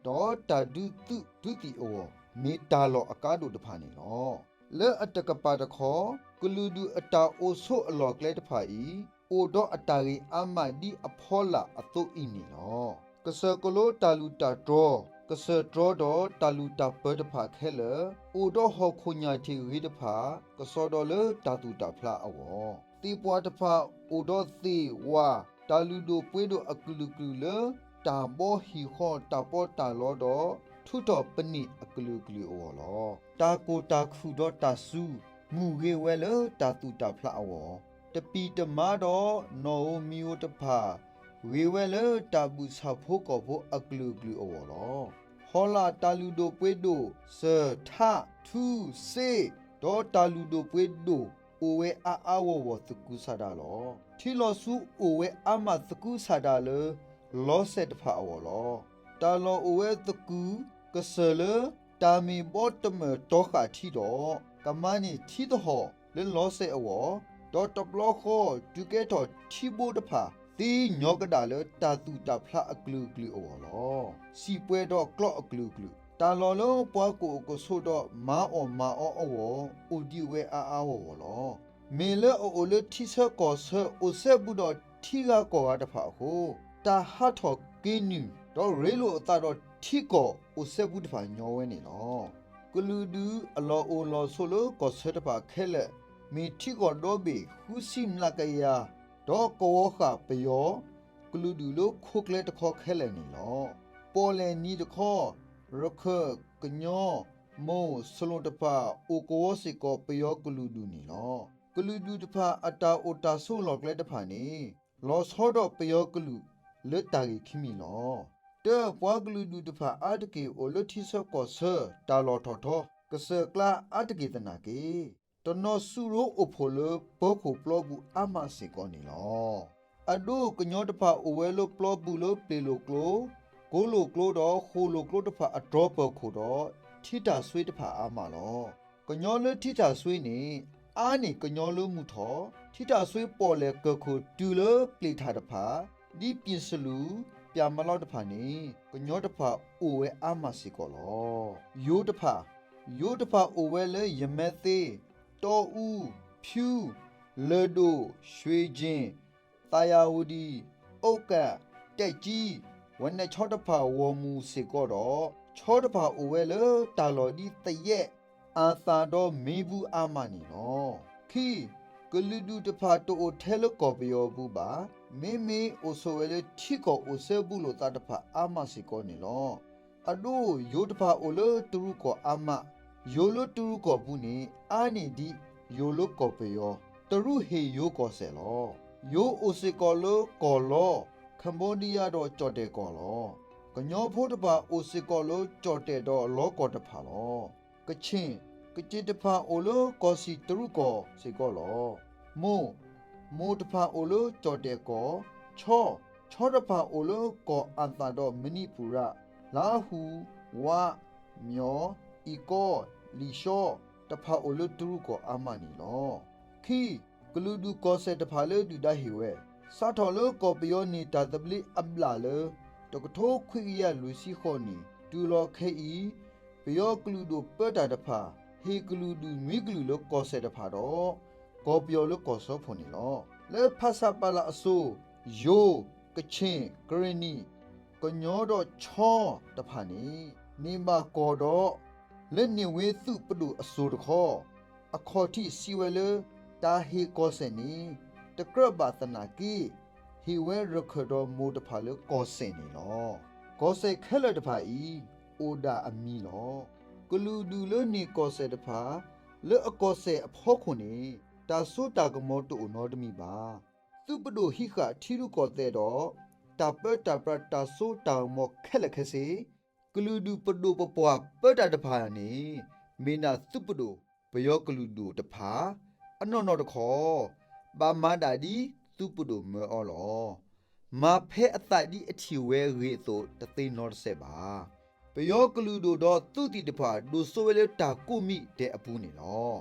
ဒၢ ဒီးတၢ်ဒုးသုးဒုးသံၣ်အဂီၢ် မ့ၢ်တၢ်လီၢ်အကါဒိၣ်တဖၣ်န့ၣ်လီၤ. လၢအတကပၤတခီ, ကလုာ်ဒူၣ်အတၢ်အိၣ်ဆိးအလီၢ်ကျဲတဖၣ်အံၤ အိၣ်ဒီးအတၢ်ဂ့ၢ်အါမးဒ်အဖီလာ်အသိးအံၤန့ၣ်လီၤ. ကစၢၢ်ကလိတၢ်လူၢ်တၢ်တြီ, ကစၢၢ်တြီဒီးတၢ်လူၢ်တၢ်ပၢတဖၣ်ခဲလၢာ် အိၣ်ဒီးဟီၣ်ခိၣ်ညၣ်ထံးဂ့ၤတဖၣ် ကစီဒီလၢတၢ်သူၣ်တၢ်ဖျးအဂီၢ်, သ့ၣ်ပှၢ်တဖၣ်အိၣ်ဒီးသ့ၣ်ဝၣ် တၢ်လုၢ်ဒိၣ်ပှ့ၤဒိၣ်အကလုာ်ကလုာ်လၢ တၢ်ဘီဟံၣ်ဃီတၢ်ပီးတၢ်လီဒီး ထူးထီၣ်ပနံာ်အကလုာ်ကလုာ်အဂီၢ်လီၤ. တၢ်ကိၢ်တၢ်ခုၣ်ဒီးတၢ်စူၤ မုၢ်ဂ့ၤဝဲလၢတၢ်သူၣ်တၢ်ဖျးအဂီၢ်, တပံာ်တမါဒီးနီၣ်ဧိၤမံၤဧိၤတဖၣ် ဂ့ၤဝဲလၢတၢ်ဘုၣ်ဆၣ်ဖိကီၢ်ဖိအကလုာ်ကလုာ်အဂီၢ်လီၤ. ဟီလာ်တၢ်လုၢ်ဒိၣ်ပှ့ၤဒိၣ်, စၢၢ်, ထး, ထူ, စ့, ဒီးတၢ်လုၢ်ဒိၣ်ပှ့ၤဒိၣ် အိၣ်ဝဲအါအါဂီၢ်ဂီၢ်သကုၤဆးဒးလီၤ. ထံလီၤဆူအိၣ်ဝဲအါမးသကုၤဆးဒးလၢ လီစဲးတဖၣ်အဂီၢ်လီၤ. တၢ်လီၢ်အိၣ်ဝဲသကုၤကစၢၢ်လၢ တၢ်မ့ၢ်ဘီတမၢၢ်တီဃာ်ထံဒီး ကမၤန့ၢ်ထံသဟီၣ်လၢလီစဲးအဂီၢ်, ဒီးတဘျီဃီတုၤကဲထီၣ်ထံဘိတဖၣ် သ့ညီကဒၣ်လၢတၢ်သူၣ်တၢ်ဖျးအကလုာ်ကလုာ်အဂီၢ်လီၤ. စံာ်ပှဲၤဒီးကျီအကလုာ်ကလုာ်, တၢ်လီၢ်လၢပှၤကအိၣ်ကဆိးဒီးမၤအီၣ်မၤအီအဂီၢ် အိၣ်ဒံးဝဲအါအါဂီၢ်ဂီၢ်လီၤ. မ့ၢ်လၢအအိၣ်လၢထံဆၢကီၢ်ဆၢအိၣ်စဲဘူးဒီးထံဂၤကီၢ်ဂၤတဖၣ်အဃိ, တၢ်ဟးထီၣ်က့ၤနုာ် ဒီးရ့လိာ်အသးဒီးထံကီၢ်အိၣ်စဲဘူးတဖၣ်ညီဝဲန့ၣ်လီၤ. ကလုာ်ဒူၣ်အလီၢ်အိၣ်လီၢ်ဆိးလၢကီၢ်ဆၢတဖၣ်ခဲလၢာ် မ့ၢ်ထံကီၢ်ဒီဘ့ၣ်ဃုဆံမျးကယၤ ဒီးကဝီၤဃာ်ပယီၤ ကလုာ်ဒူၣ်လၢခိၣ်ကျဲတခီခဲလၢာ်န့ၣ်လီၤ. ပီၣ်လဲၣ်နံၤတခီ, ရခၢၣ်, ကညီ, မိၢ်, စလူးတဖၣ် အိၣ်ကဝီၤစ့ၢ်ကီးပယီၤကလုာ်ဒူၣ်န့ၣ်လီၤ. ကလုာ်ဒူၣ်တဖၣ်အတၢ်အိၣ်တၢ်ဆိးလီၢ်ကျဲတဖၣ်န့ၣ် လီၤဆီဒီးပယီၤကလုာ်လၢတၢ်ဂ့ၢ်ခံမံၤလီၤ. တၢ်ပှၤကလုာ်ဒူၣ်တဖၣ်အါတက့ၢ်အိၣ်လၢထံဆၢကီၢ်ဆၢတၢ်လီၢ်ထီၣ်ထီ, ကစၢၢ်ကျါအါတက့ၢ်သနာ်က့ တနီၤစုရိအိၣ်ဖှိၣ်လၢပၢၤခိၣ်ပျီပူၤအါမးစ့ၢ်ကီးန့ၣ်လီၤ. အဒိ ကညီတဖၣ်အိၣ်ဝဲလၢပျီပူၤလၢပျ့ၤလိာ်ကျိ, ကိလိာ်ကျိဒီးဃိၣ်လိာ်ကျိတဖၣ်အတြီပၢၤခိၣ်ဒီး ထံတၢ်စွ့တဖၣ်အါမးလီၤ. ကညီလၢထံတၢ်စွ့န့ၣ် အါန့ၢ်ကညီလၢမုၢ်ထီၣ်, ထံတၢ်စွ့ပီၣ်လဲၣ်ကၢၢ်ခိၣ်တုၤလၢပျ့ၤထၣ်တဖၣ်, ဒ်ပၠ့ၣ်စလူၣ်, ပၠးမလီတဖၣ်န့ၣ် ကညီတဖၣ်အိၣ်ဝဲအါမးစ့ၢ်ကီးလီၤ. ယိၤတဖၣ်, ယိၤတဖၣ်အိၣ်ဝဲလၢယမဲသ့, တီအူ, ဖၠူ, လၢၢ်ဒိၣ်, ရွှ့ၣ်ကၠ့ၣ်, သးယၣ်ဝတံၣ်, အိကၣ်, တဲးကၠံ, ဝနဲၣ်ဆီတဖၣ်ဂီၢ်မုၢ်စ့ၢ်ကီးဒီး ဆီတဖၣ်အိၣ်ဝဲလၢတၢ်လီၢ်ဒ်သယဲၣ်, အၣ်သၣ်ဒီးမ့ၢ်ဘူအါမးန့ၣ်လီၤ. ခံ, ကလုာ်ဒူၣ်တဖၣ်တအိၣ်ထဲလၢကီၢ်ပယီၤအပူၤဘၣ်, မ့မ့ၢ်အိၣ်ဆိးဝဲလၢထံကီၢ်အိၣ်စဲဘူးလိာ်သးတဖၣ်အါမးစ့ၢ်ကီးန့ၣ်လီၤ. အဒိ ယိၤတဖၣ်အိၣ်လၢတရူးကီၢ်အါမး, ယိၤလၢတရူးကီၢ်ပူၤန့ၣ် အါန့ၢ်ဒ်ယိၤလၢကီၢ်ပယီၤ, တရူးဟ့ၣ်ယိၤကီၢ်စဲၣ်လီၤ. ယိၤအိၣ်စ့ၢ်ကီးလၢကီၢ်လီ, ခဘီဒံယါဒီးကၠီၣ်တဲၣ်ကီၢ်လီၤ. ကညီဖိတဖၣ်အိၣ်စ့ၢ်ကီးလၢကၠီၣ်တဲၣ်ဒီးလီကီၢ်တဖၣ်လီၤ. ကခ့ၣ်, ကခ့ၣ်တဖၣ်အိၣ်လၢကီၢ်စံၣ်တရူးကီၢ်စ့ၢ်ကီးလီၤ. မိၢ်, မိၢ်တဖၣ်အိၣ်လၢကၠီၣ်တဲၣ်ကီၢ်, ဆီ, ဆီတဖၣ်အိၣ်လၢကီၢ်အၣ်သၣ်ဒီးမဏိပူၤရၣ်, လါဟူ, ဝါ, မၠီၣ်, အံၣ်ကီ, လံာ်ၡီ, တဖၣ်အိၣ်လၢတရူးကီၢ်အါမးန့ၣ်လီၤ. ခံ, ကလုာ်ဒူၣ်ကီၢ်စဲၣ်တဖၣ်လၢဒုၣ်ဒါဟ့ၣ်ဝဲ, စးထီၣ်လၢကီၢ်ပယီၤန့ၢ်တၢ်သဘျ့အဘျၣ်လၢ တကထိခွံကယၤလွံၢ်ဆံဃိးနံၣ် တုၤလီၤခဲအံၤ, ပယီၤကလုာ်ဒူၣ်ပၢတၢ်တဖၣ် ဟ့ၣ်ကလုာ်ဒူၣ်နွံကလုာ်လၢကီၢ်စဲၣ်တဖၣ်ဒီး ကီၢ်ပယီၤလၢကီၢ်စၢဖှိၣ်န့ၣ်လီၤ. လၢဖဆပလအစိၤ, ယိၤ, ကခ့ၣ်, ကရ့ၣ်နံၣ်, ကညီဒီးဆီတဖၣ်န့ၣ် န့ၢ်ဘၣ်ကီၢ်ဒီး လၢန့ၢ်ဝ့သုးပဒိၣ်အစိၤတခီ, အခီၣ်ထံးစံးဝဲလၢ တၢ်ဟ့ၣ်ကီၢ်စဲၣ်န့ၣ် တကြၢးဘၣ်သနာ်က့ ဟ့ၣ်ဝဲရခၢၣ်ဒီးမိၢ်တဖၣ်လၢကီၢ်စဲၣ်န့ၣ်လီၤ. ကီၢ်စဲၣ်ခဲလၢာ်တဖၣ်အံၤ အိၣ်ဒၣ်အမံၤလီၤ. ကလုာ်ဒူၣ်လၢန့ၢ်ကီၢ်စဲၣ်တဖၣ် လၢအကီၢ်စဲၣ်အဖီခိၣ်န့ၣ် တၢ်စိတၢ်ကမီၤတအိၣ်နီတမံၤဘၣ်. သုးပဒိၣ်ဟံးဃာ်ထံရူၢ်ကီၢ်သဲးဒီး တၢ်ပၢတၢ်ပြးတၢ်စိတၢ်ကမီၤခဲလၢာ်ခဲဆ့ ကလုာ်ဒူၣ်ပဒိၣ်ပပှၢ်ပၢတၢ်တဖၣ်န့ၣ် မ့ၢ်ဒၣ်သုးပဒိၣ် ပယီၤကလုာ်ဒူၣ်တဖၣ် အနီၢ်နီၢ်တခီ ဘၣ်မၤဒၣ်ဒ်သုးပဒိၣ်မၢအီၤလီၤ. မၤဖဲအသးဒ်အထံၣ်ဝဲအဂ့ၢ်အသိး တသ့နီတစဲးဘၣ်. ပယီၤကလုာ်ဒူၣ်ဒီးသုးသ့ၣ်တဖၣ် ဒိၣ်စိဝဲလၢတၢ်ကိးမံၤဒဲးအပူၤန့ၣ်လီၤ.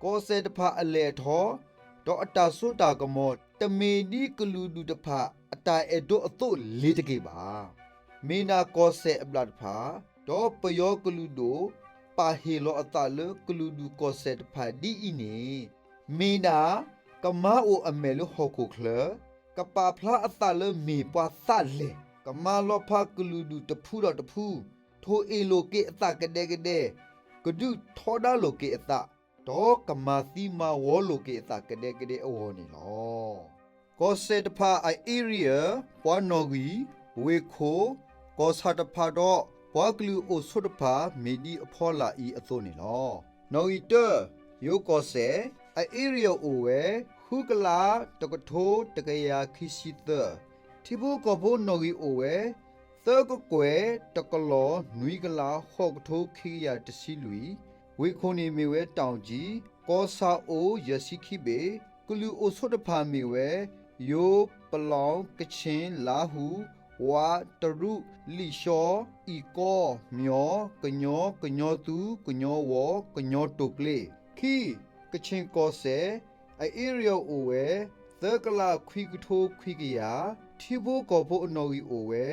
ကီၢ်စဲၣ်တဖၣ်အလဲၤအထီ ဒီးအတၢ်စိတၢ်ကမီၤ တမ့ၢ်ဒ်ကလုာ်ဒူၣ်တဖၣ်အတၢ်အဲၣ်ဒိးအသိးလ့ၤတက့ၢ်ဘၣ်. မ့ၢ်ဒၣ်ကီၢ်စဲၣ်အဘျၣ်တဖၣ် ဒီးပယီၤကလုာ်ဒူၣ် ပာ်ဟ့ၣ်လီၤအသးလၢကလုာ်ဒူၣ်ကီၢ်စဲၣ်တဖၣ်ဒ်အံၤန့ၣ် မ့ၢ်ဒၣ် ကမၤအိၣ်အမဲာ်လၢဟီၣ်ခိၣ်ချၢ, ကပာ်ဖျါအသးလၢမ့ၢ်ပှၤသးလဲၢ်, ကမၤလီၤဖးကလုာ်ဒူၣ်တဖုဒီးတဖု, ထိၣ်အ့ၣ်လိာ်က့ၤအသးကဒဲကဒဲ, ကဒုးထီဒါလိာ်က့ၤအသး, ဒီးကမၤသံမၤဝီလိာ်က့ၤအသးကဒဲကဒဲအဂီၢ်န့ၣ်လီၤ. ကီၢ်စဲၣ်တဖၣ်အ area ပှၤနီၣ်ဂံၢ်, ဝ့ၢ်ခိၣ်, ကီၢ်ဆၣ်တဖၣ်ဒီး ပှၤကလုာ်အိၣ်ဆိးတဖၣ် မ့ၢ်ဒ်အဖီလာ်အံၤအသိးန့ၣ်လီၤ. နီၣ်ဂံၢ်တၢ, ယိၤကီၢ်စဲၣ်, အ area အိၣ်ဝဲ ဃုကလး တကထိ တကယၤခံဆံသၢ, ထံဖိကီၢ်ဖိနီၣ်ဂံၢ်အိၣ်ဝဲ သၢကကွဲၢ် တကလီၤ နွံကလး ဃိးကထိ ခံကယၤတဆံလွံၢ်, ဝ့ၢ်ခိၣ်န့ၣ်မ့ၢ်ဝဲ တောင်ကြီး, ကီၢ်ဆၣ်အိၣ် ယဲၢ်ဆံခံဘ့ၣ်, ကလုာ်အိၣ်ဆိးတဖၣ်မ့ၢ်ဝဲ ယိၤ, ပလောင်, ကချင်, လၢဟူ, ဝါ, တရူး, လံၣ်ရှီ, အံၣ်ကီ, မၠီ, ကညီ, ကညီသူ, ကညီဝီ, ကညီတိာ်ကျ့ၢ်, ခံ, ကချင်ကီၢ်စဲၣ်, အ area အိၣ်ဝဲ သၢကလး ခွံကထိ ခွံကယၤ, ထံဖိကီၢ်ဖိအနီၣ်ဂံၢ်အိၣ်ဝဲ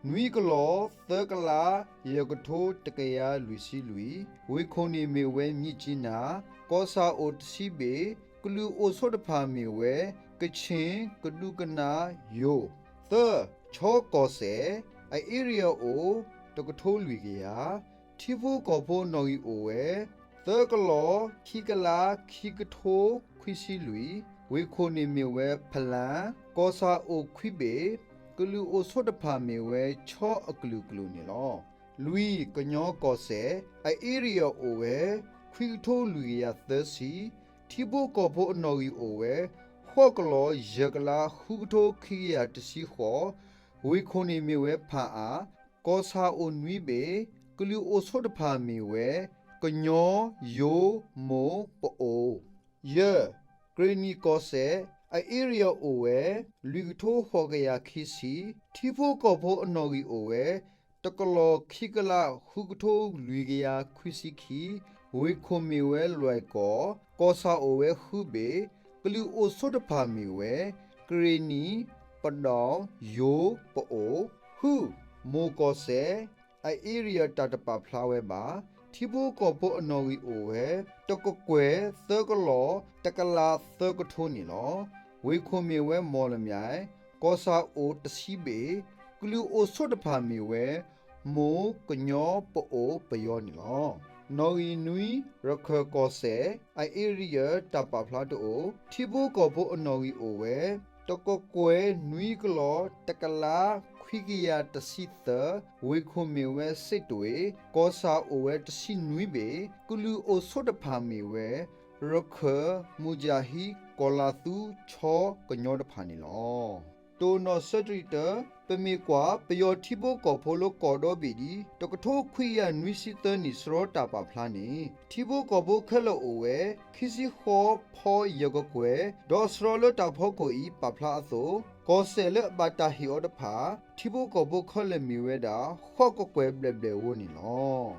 နွံကလီၤ သၢကလး ယဲၢ်ကထိ တကယၤလွံၢ်ဆံလွံၢ်, ဝ့ၢ်ခိၣ်န့ၣ်မ့ၢ်ဝဲ မြစ်ကြီးနား, ကီၢ်ဆၣ်အိၣ်တဆံဘ့ၣ်, ကလုာ်အိၣ်ဆိးတဖၣ်မ့ၢ်ဝဲ ကချင်, ကဒူကနၣ်, ယိၤ, သၢ, ခၠီကီၢ်စဲၣ်, အ area အိၣ် တကထိလွံၢ်ကယၤ, ထံဖိကီၢ်ဖိနီၣ်ဂံၢ်အိၣ်ဝဲ သၢကလီၤ ခံကလး ခံကထိ ခွံဆံလွံၢ်, ဝ့ၢ်ခိၣ်န့ၣ်မ့ၢ်ဝဲ ဖလၣ်, ကီၢ်ဆၣ်အိၣ်ခွံဘ့ၣ်, ကလုာ်အိၣ်ဆိးတဖၣ်မ့ၢ်ဝဲ ခၠီအကလုာ်ကလုာ်န့ၣ်လီၤ. လွံၢ်, ကညီကီၢ်စဲၣ်, အ area အိၣ်ဝဲ ခွံကထိလွံၢ်ကယၤသၢဆံ, ထံဖိကီၢ်ဖိအနီၣ်ဂံၢ်အိၣ်ဝဲ ဃိးကလီၤ ယဲၢ်ကလး ဃုကထိခံကယၤတဆံဃိး, ဝ့ၢ်ခိၣ်န့ၣ်မ့ၢ်ဝဲ ဖၣ်အၣ်, ကီၢ်ဆၣ်အိၣ်နွံဘ့ၣ်, ကလုာ်အိၣ်ဆိးတဖၣ်မ့ၢ်ဝဲ ကညီ, ယိၤ, မိၢ်, ပအိၣ်. ယဲၢ်, ကရ့ၣ်နံၣ်ကီၢ်စဲၣ်, အ area အိၣ်ဝဲ လွံၢ်ကထိဃိးကယၤခံဆံ, ထံဖိကီၢ်ဖိအနီၣ်ဂံၢ်အိၣ်ဝဲ တကလီၤခံကလး ဃုကထိလွံၢ်ကယၤခွံဆံခံ, ဝ့ၢ်ခိၣ်မ့ၢ်ဝဲ လွဲၢ်ကီၢ်, ကီၢ်ဆၣ်အိၣ်ဝဲဃုဘ့ၣ်, ကလုာ်အိၣ်ဆိးတဖၣ်မ့ၢ်ဝဲ ကရ့ၣ်နံၣ်, ပဒီၣ်, ယိၤ, ပအိၣ်. ဃု, မိၢ်ကီၢ်စဲၣ်, အ area တၢ်တပာ်ဖျါဝဲဘၣ်. ထံဖိကီၢ်ဖိအနီၣ်ဂံၢ်အိၣ်ဝဲ တကကွဲၢ် သၢကလီၤ တကလးသၢကထိန့ၣ်လီၤ. ဝ့ၢ်ခိၣ်မ့ၢ်ဝဲ မော်လမြိုင်, ကီၢ်ဆၣ်အိၣ်တဆံဘ့ၣ်, ကလုာ်အိၣ်ဆိးတဖၣ်မ့ၢ်ဝဲ မိၢ်, ကညီ, ပအိၣ်, ပယီၤန့ၣ်လီၤ. နီၣ်ဂံၢ်နွံ, ရခၢၣ်ကီၢ်စဲၣ်, အ area တၢ်ပာ်ဖျါတအိၣ်. ထံဖိကီၢ်ဖိအနီၣ်ဂံၢ်အိၣ်ဝဲ တကကွဲၢ်နွံကလီၤ တကလးခွံကယၤတဆံသၢ, ဝ့ၢ်ခိၣ်မ့ၢ်ဝဲ စစ်တွေ, ကီၢ်ဆၣ်အိၣ်ဝဲတဆံနွံဘ့ၣ်, ကလုာ်အိၣ်ဆိးတဖၣ်မ့ၢ်ဝဲ ရခၢၣ်, မူၤကၠၣ်ဟံၣ်, ကီၢ်လၣ်သူ, ခၠီ, ကညီတဖၣ်န့ၣ်လီၤ. တိၢ်နီၣ်ဆၢတရံးတၢ, ပမ့ၢ်ကွၢ် ပယီၤထံဖိကီၢ်ဖိလၢကီၢ်ဒီဘ့ၣ်ဒ် တကထိခွံကယၤနွံဆံသၢနံၣ် စရီတၢ်ပာ်ဖျါန့ၣ် ထံဖိကီၢ်ဖိခဲလၢာ်အိၣ်ဝဲ ခံဆံဃိးဖီယဲၢ်ကကွဲၢ်, ဒီးစရီလၢတၢ်ဖီခိၣ်အံၤပာ်ဖျါအသိး ကီၢ်စဲၣ်လၢအဘၣ်တၢ်ဟ့ၣ်အီၤတဖၣ် ထံဖိကီၢ်ဖိခဲလၢာ်မ့ၢ်ဝဲဒၣ် ဃိးကကွဲၢ်ဘျဲၣ်ဘျဲၣ်ဧိၤန့ၣ်လီ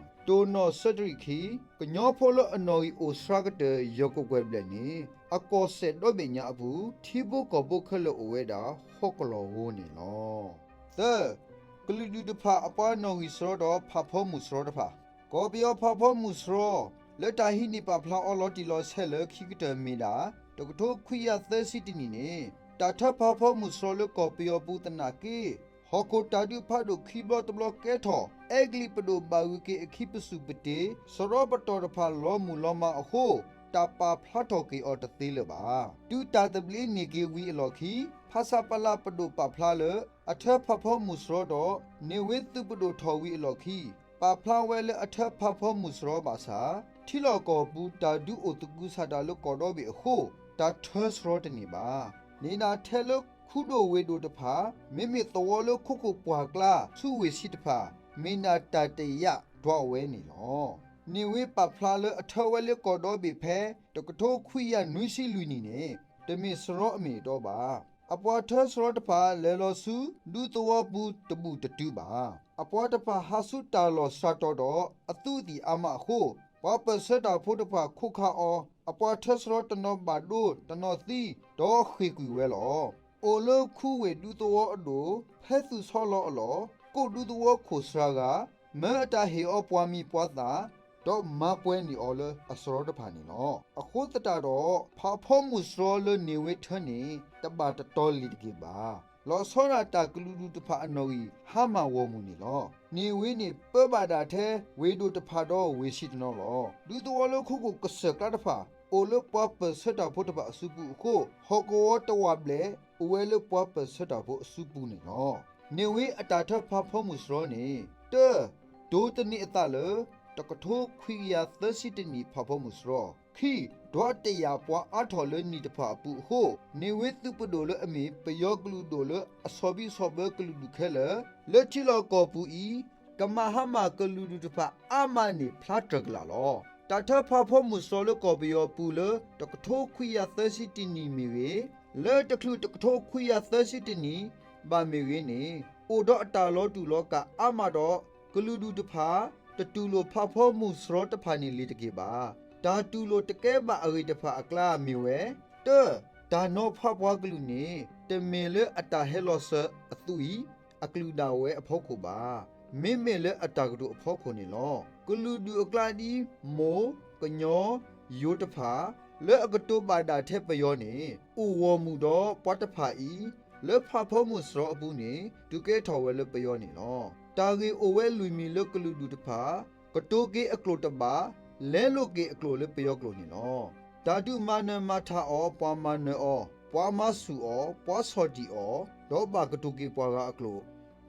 ၤ. တိၢ်နီၣ်ဆၢတရံးခံ, ကညီဖိလၢအနီၣ်ဂံၢ်အိၣ်စှၤကတၢၢ်ယဲၢ်ကကွဲၢ်ဘျဲၣ်န့ၣ် အကီၢ်စဲၣ်ဒီဘ့ၣ်ညါအပူၤ ထံဖိကီၢ်ဖိခဲလၢာ်အိၣ်ဝဲဒၣ် ဃိးကလီၤဧိၤန့ၣ်လီၤ. သၢ, ကလုာ်ဒူၣ်တဖၣ်အပှၤနီၣ်ဂံၢ်စရီဒီးဖးဖီမုၢ်စရီတဖၣ်, ကီၢ်ပယီၤဖးဖီမုၢ်စရီ လၢတၢ်ဟံးန့ၢ်ပာ်ဖျါအီၤလီၤတံၢ်လီၤဆဲးလၢခံကတၢၢ်မ့ၢ်ဒၣ် တကထိခွံကယၤသၢဆံတနံၣ်န့ၣ် တၢ်ထၢဖးဖီမုၢ်စရီလၢကီၢ်ပယီၤပူၤသနာ်က့ ဟီၣ်ခိၣ်တၢ်ဒုးဖးဒိၣ်ခံဘျီတဘျီကဲထီၣ် အဲကလံးပဒိၣ်ဘၣ်ဂုၤက့ၤအခံပစုၢ်ပတ့ၢ် စရီပတီၢ်တဖၣ်လီၤမုၢ်လီၤမၢ်အဃိ တၢ်ပာ်ဖျါထီၣ်က့ၤအီၤတသ့လၢၤဘၣ်. တုၤတၢ်သဘျ့န့ၢ်က့ၤဝံၤအလီၢ်ခံ ခးစးပလးပဒိၣ်ပာ်ဖျါလၢ အထၢဖးဖီမုၢ်စရီဒီး န့ၢ်ဝ့သုးပဒိၣ်ထီၣ်ဝံၤအလီၢ်ခံ ပာ်ဖျါဝဲလၢအထၢဖးဖီမုၢ်စရီဘၣ်ဆၣ် ထံလီၢ်ကီၢ်ပူၤတၢ်ဒုးအိၣ်သကုၤဆးဒးလၢကီၢ်ဒီဘ့ၣ်အဃိ တၢ်ထၢစရီတန့ၢ်ဘၣ်. န့ၢ်နၤထဲလၢခူဒိၣ်ဝ့ၢ်ဒိၣ်တဖၣ် မ့မ့ၢ်သဝီလၢခိခိၣ်ပှၢ်ကျါ ဆူဝ့ၢ်ဆံတဖၣ် မ့ၢ်နၤတၢ်တယာ်ဒွးဝဲန့ၣ်လီၤ. န့ၢ်ဝ့ပာ်ဖျါလၢအထၢဝဲလၢကီၢ်ဒီဘ့ၣ်ဖဲ တကထိခွံကယၤနွံဆံလွံၢ်နံၣ်န့ၣ် တမ့ၢ်စရီအမ့ၢ်အတီဘၣ်. အပှၤထၢစရီတဖၣ်လဲၤလီၤဆူ ဒူသဝီပူၤတဘူၣ်တတုၤဘၣ်. အပှၤတဖၣ်ဟးဆူတၢ်လီၢ်စှၤတီၤဒီးအသူးအသ့ၣ်အါမးအဃိ ပှၤပၢၢ်ဆၢတၢ်ဖိတဖၣ်ခိးခးအီၤ, အပှၤထၢစရီတနီၤဘၣ်ဒိတနီၤသံ ဒီးဃ့ၢ်ကွံာ်ဝဲလီၤ. အိၣ်လၢခူဝ့ၢ်ဒူသဝီအဒိၣ် ဖဲသူၣ်ဆီလီၤအလီၢ် ကိးဒူသဝီခိၣ်စှၤဂၤ မၢအတၢ်ဟ့ၣ်အီၤပှၤမံၤပှၤသၣ် ဒီးမၤပှဲၤန့ၢ်အီၤလၢအစရီတဖၣ်န့ၣ်လီၤ. အဃိသတးဒီး ဖးဖီမုၢ်စရီလၢန့ၢ်ဝ့ထၢန့ၣ် တဘၣ်တတီၤလံၤတက့ၢ်ဘၣ်. လီၤဆီဒၣ်တၢ်ကလုာ်ဒူၣ်တဖၣ်အနီၣ်ဂံၢ် ဟါမၢ်ဂီၢ်မုၢ်န့ၣ်လီၤ. န့ၢ်ဝ့န့ၣ်ပၢဘၣ်ဒၣ်ထဲဝ့ၢ်ဒိၣ်တဖၣ်ဒီးဝ့ၢ်ဆံတနီၤလီၤ. ဒူသဝီလၢခိခိၣ်ကစၢၢ်ကျါတဖၣ် အိၣ်လၢပှၤပၢၢ်ဆၢတၢ်ဖိတဖၣ်အစုပူၤအဃိ ဟီၣ်ကဝီၤတဝာ်ဘျဲၣ် အိၣ်ဝဲလၢပှၤပၢၢ်ဆၢတၢ်ဖိအစုပူၤန့ၣ်လီၤ. န့ၢ်ဝ့အတၢ်ထၢဖးဖီမုၢ်စရီန့ၣ် တၢ, ဒိးသန့ၤအသးလၢ တကထိခွံကယၤသၢဆံတနံၣ်ဖးဖီမုၢ်စရီ, ခံ, ဒွးတယာ်ပှၤအါထီၣ်လၢနံၣ်တဖၣ်အပူၤအဃိ န့ၢ်ဝ့သုးပဒိၣ်လၢအမ့ၢ်ပယီၤကလုာ်ဒိၣ်လၢအဆီၣ်ဘံဆီၣ်ဘၢကလုာ်ဒူၣ်ခဲလၢာ် လၢထံလီၢ်ကီၢ်ပူၤအံၤ ကမၤဟါမၢ်ကလုာ်ဒူၣ်တဖၣ်အါမးန့ၣ်ဖျါတြၢၤကလာ်လီၤ. တၢ်ထၢဖးဖီမုၢ်စရီလၢကီၢ်ပယီၤပူၤလၢ တကထိခွံကယၤသၢဆံတနံၣ်မ့ၢ်ဂ့ၤ, လၢတချုးတကထိခွံကယၤသၢဆံတနံၣ်ဘၣ်မ့ၢ်ဂ့ၤန့ၣ် အိၣ်ဒီးအတၢ်လီၤတူာ်လီၤကာ်အါမးဒီး ကလုာ်ဒူၣ်တဖၣ် တတူၢ်လိာ်ဖးဖီမုၢ်စရီတဖၣ်န့ၣ်လံၤတက့ၢ်ဘၣ်. တၢ်တူၢ်လိာ်တကဲဘၣ်အဂ့ၢ်တဖၣ်အကျါမ့ၢ်ဝဲ, တၢ, တၢ်နီၤဖးပှၤကလုာ်န့ၣ် တမ့ၢ်လၢအတၢ်ဟဲလီၤစၢၤအသူးအံၤ အကလုာ်ဒၣ်ဝဲအဖီခိၣ်ဘၣ်. မ့မ့ၢ်လၢအတၢ်ကတိၤအဖီခိၣ်န့ၣ်လီၤ. ကလုာ်ဒူၣ်အကျါဒ် မိၢ်, ကညီ, ယိၤတဖᣣ် လၢအကတိၤဘၣ်ဒၣ်ထဲပယီၤန့ၣ် အိၣ်ဂီၢ်မုၢ်ဒီးပှၤတဖၣ်အံၤ လၢဖးဖီမုၢ်စရီအပူၤန့ၣ် ဒုးကဲထီၣ်ဝဲလၢပယီၤန့ၣ်လီၤ. တၢ်ဂ့ၢ်အိၣ်ဝဲလွံၢ်မံၤလၢကလုာ်ဒူၣ်တဖၣ် ကတိၤက့ၤအကျိာ်တဘၣ် လဲလိာ်က့ၤအကျိာ်လၢပယီၤကျိာ်န့ၣ်လီၤ. တၢ်ဒုးမၤနၢၤမၤထးအီၤ ပှၤမၤနၢၤအီၤ ပှၤမၤဆူၣ်အီၤ ပှၤဆီၣ်တံၢ်အီၤ ဒီးဘၣ်ကတိၤက့ၤပှၤဂၤအကျိာ်,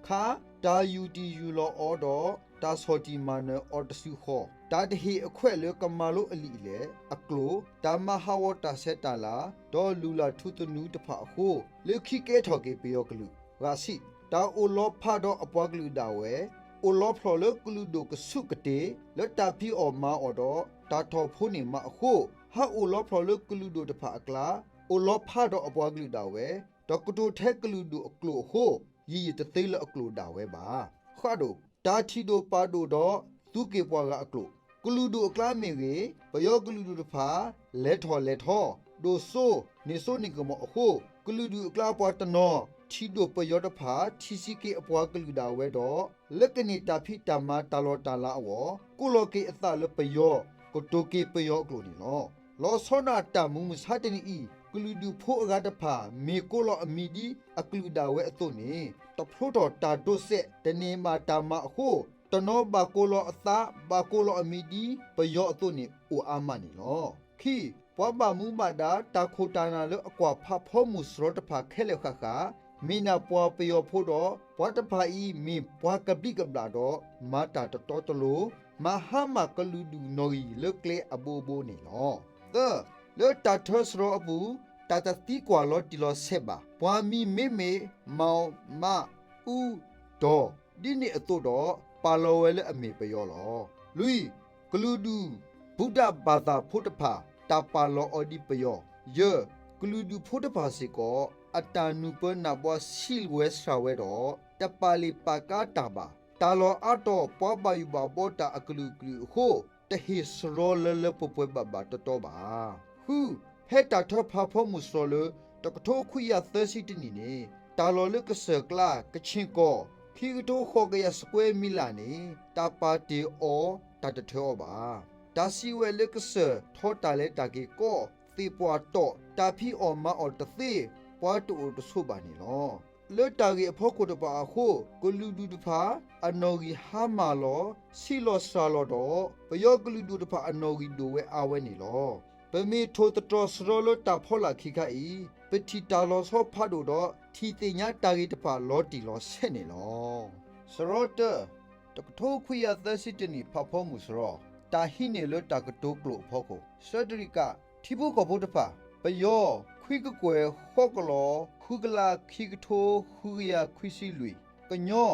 ခါ, တၢ်ယူၢ်တံၢ်ယူၢ်လီၤအီၤဒီး တၢ်ဆီၣ်တံၢ်မၤနၢၤအီၤတစုဃီ, တၢ်တဟ့ၣ်အခွဲးလၢကမၤလိအလံာ်အလဲၢ်, အကျိာ်, တၢ်မၤဟးဂီၤတၢ်ဆဲးတၢ်လၤ ဒီးလုၢ်လၢ်ထူသနူတဖၣ်အဃိ လၢခံကဲထီၣ်က့ၤပယီၤကလုာ်, ဂၤဆံး, တၢ်အိၣ်လီၤဖးဒီးအပှၤကလုာ်ဒၣ်ဝဲ အိၣ်လီၤဖျိးလၢကလုာ်ဒိၣ်ကဆူးကတ့ၢ် လၢတၢ်ဖံးအီၣ်မၤအီၣ်ဒီး တၢ်ထီၣ်ဖိန့ၢ်မးအဃိ ဟးအိၣ်လီၤဖျိးလၢကလုာ်ဒိၣ်တဖၣ်အကျါ အိၣ်လီၤဖးဒီးအပှၤကလုာ်ဒၣ်ဝဲ ဒီးကတိၤထဲကလုာ်ဒိၣ်အကျိာ်အဃိ ယံာ်ယံာ်တသ့လၢအကျိာ်ဒၣ်ဝဲဘၣ်. ဃးဒိၣ်, တၢ်ထံၣ်ဒိၣ်ပာ်ဒိၣ်ဒီးသူက့ၤပှၤဂၤအကျိာ်, ကလုာ်ဒူၣ်အကျါမ့ၢ်ဂ့ၤ, ပယီၤကလုာ်ဒူၣ်တဖၣ် လဲၤထီၣ်လဲၤထီ, ဒိၣ်စိ, န့ၢ်စိန့ၢ်ကမီၤအဃိ ကလုာ်ဒူၣ်အကျါပှၤတနီၤ ထံၣ်ဒိၣ်ပယီၤတဖၣ် ထံၣ်ဆံးက့ၤအပှၤကလုာ်ဒၣ်ဝဲဒီး လၢကန့ၢ်တၢ်ဖံးတၢ်မၤတၢ်လီၢ်တၢ်လၤအဂီၢ် ကိးလီၤက့ၤအသးလၢပယီၤ, ကတိၤက့ၤပယီၤအကျိာ်န့ၣ်လီၤ. လီၤဆီဒၣ်တၢ်မုၢ်မဆါတနံၤအံၤ ကလုာ်ဒူၣ်ဖိအဂၤတဖၣ် မ့ၢ်ကိးလီၤအမံၤဒ်အကလုာ်ဒၣ်ဝဲအသိးန့ၣ် တဖျိထီၣ်တၢ်ဒိးစဲး တန့ၢ်မၤတၢ်မၤအဃိ တနီၤဘၣ်ကိးလီၤအသး ဘၣ်ကိးလီၤအမံၤဒ်ပယီၤအသိးန့ၣ် အိၣ်အါမးန့ၣ်လီၤ. ခံ, ပှၤဘၣ်မူဘၣ်ဒါတၢ်ခိၣ်တၢ်နၢ်လၢအကွၢ်ဖးဖီမုၢ်စရီတဖၣ်ခဲလၢာ်ဃၣ်ဃၣ် မ့ၢ်နၢ်ပှၤပယီၤဖိဒီး ပှၤတဖၣ်အံၤမ့ၢ်ပှၤကဘျံးကဘျၣ်ဒီး မၤတၢ်တတီတလိၤ, မၤဟါမၢ်ကလုာ်ဒူၣ်နီၣ်ဂံၢ်လၢကျဲအဘိဘိန့ၣ်လီၤ. သၢ, လၢတၢ်ထၢစရီအပူၤ တၢ်တသံကွၢ်လီၤတံၢ်လီၤဆဲးဘၣ်. ပှၤမံၤမ့မ့ၢ် မီၣ်, မး, အူ, ဒီၣ် ဒ်န့ၣ်အသိးဒီး ပာ်လီၤဝဲလၢအမ့ၢ်ပယီၤလီၤ. လွံၢ်, ကလုာ်ဒူၣ် ဘူးဒးဘၣ်သၣ်ဖိတဖၣ် တၢ်ပာ်လီၤအီၤဒ်ပယီၤ. ယဲၢ်, ကလုာ်ဒူၣ်ဖိတဖၣ်စ့ၢ်ကီး အတၢ်နုာ်ပၢနးဘှါဆံးဝဲစှၤဝဲဒီး တပာ်လ့ၢ်ပာ်ကါတၢ်ဘၣ်. တၢ်လီၢ်အါတီၤပှၤဘၣ်ယိၣ်ဘၣ်ဘီတၢ်အကလုာ်ကလုာ်အဃိ တဟ့ၣ်စရီလၢလၢပှဲၤပှဲၤဘၣ်ဘၣ်တီတီဘၣ်. ဃု, ဖဲတၢ်ထၢဖးဖီမုၢ်စရီလၢ တကထိခွံကယၤသၢဆံတနံၣ်န့ၣ် တၢ်လီၢ်လၢကစၢၢ်ကျါ ကခ့ၣ်ကီၢ် ခံကထိဃိးကယၤ square mile န့ၣ် တၢ်ပာ်တ့ၢ်အီၤ တၢ်တထၢအီၤဘၣ်. တၢ်စံးဝဲလၢကစၢၢ်ထီတၢ်လဲၤတၢ်က့ၤကီၢ် သ့ၣ်ပှၢ်တီၢ် တၢ်ဖံးအီၣ်မၤအီၣ်တသ့ ပှၤတအိၣ်တဆိးဘၣ်န့ၣ်လီၤ. လၢတၢ်ဂ့ၢ်အဖီခိၣ်တဖၣ်အဃိ ကလုာ်ဒူၣ်တဖၣ် အနီၣ်ဂံၢ်ဟါမၢ်လီၤ ဆံးလီၤစှၤလီၤဒီး ပယီၤကလုာ်ဒူၣ်တဖၣ်အနီၣ်ဂံၢ်ဒိၣ်ဝဲအါဝဲန့ၣ်လီၤ. ပမ့ၢ်ထိၣ်သတြီၤစရီလၢတၢ်ဖီလာ်ခံခါအံၤ ပထံၣ်တၢ်လီၤဆီဖးဒိၣ်ဒီး ထံၣ်သ့ၣ်ညါတၢ်ဂ့ၢ်တဖၣ်လီၤတံၢ်လီၤဆဲးန့ၣ်လီၤ. စရီတၢ, တကထိခွံကယၤသၢဆံတနံၣ် ဖးဖီမုၢ်စရီ, တၢ်ဟံးန့ၢ်လၢတၢ်ကတိၤကျိာ်အဖီခိၣ်, စၢတရံးကး, ထံဖိကီၢ်ဖိတဖၣ်, ပယီၤ, ခွံကကွဲၢ်, ဃိးကလီၤ, ဃုကလး, ခံကထိ, ဃုကယၤ, ခွံဆံလွံၢ်, ကညီ,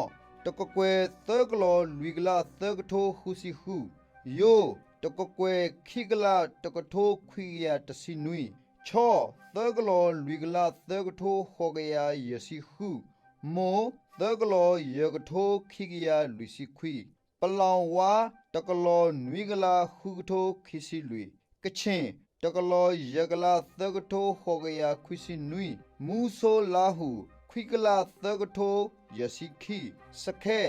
တကကွဲၢ်, သၢကလီၤ, လွံၢ်ကလး, သၢကထိ, ဃုဆံဃု, ယိၤ, တကကွဲၢ်, ခံကလး, တကထိ, ခွံကယၤ, တဆံနွံ, ခၠီ, သၢကလီၤ, လွံၢ်ကလး, သၢကထိ, ဃိးကယၤ, ယဲၢ်ဆံဃု, မိၢ်, သၢကလီၤ, ယဲၢ်ကထိ, ခံကယၤ, လွံၢ်ဆံခွံ, ပလီၤဝါ, တကလီၤ, နွံကလး, ဃုကထိ, ခံဆံလွံၢ်, ကဆ့ၣ်, တကလီၤ, ယဲၢ်ကလး, သၢကထိ, ဃိးကယၤ, ခွံဆံနွံ, မူဆိလါဟူ, ခွံကလး, သၢကထိ, ယဲၢ်ဆံခံ, စခဲ,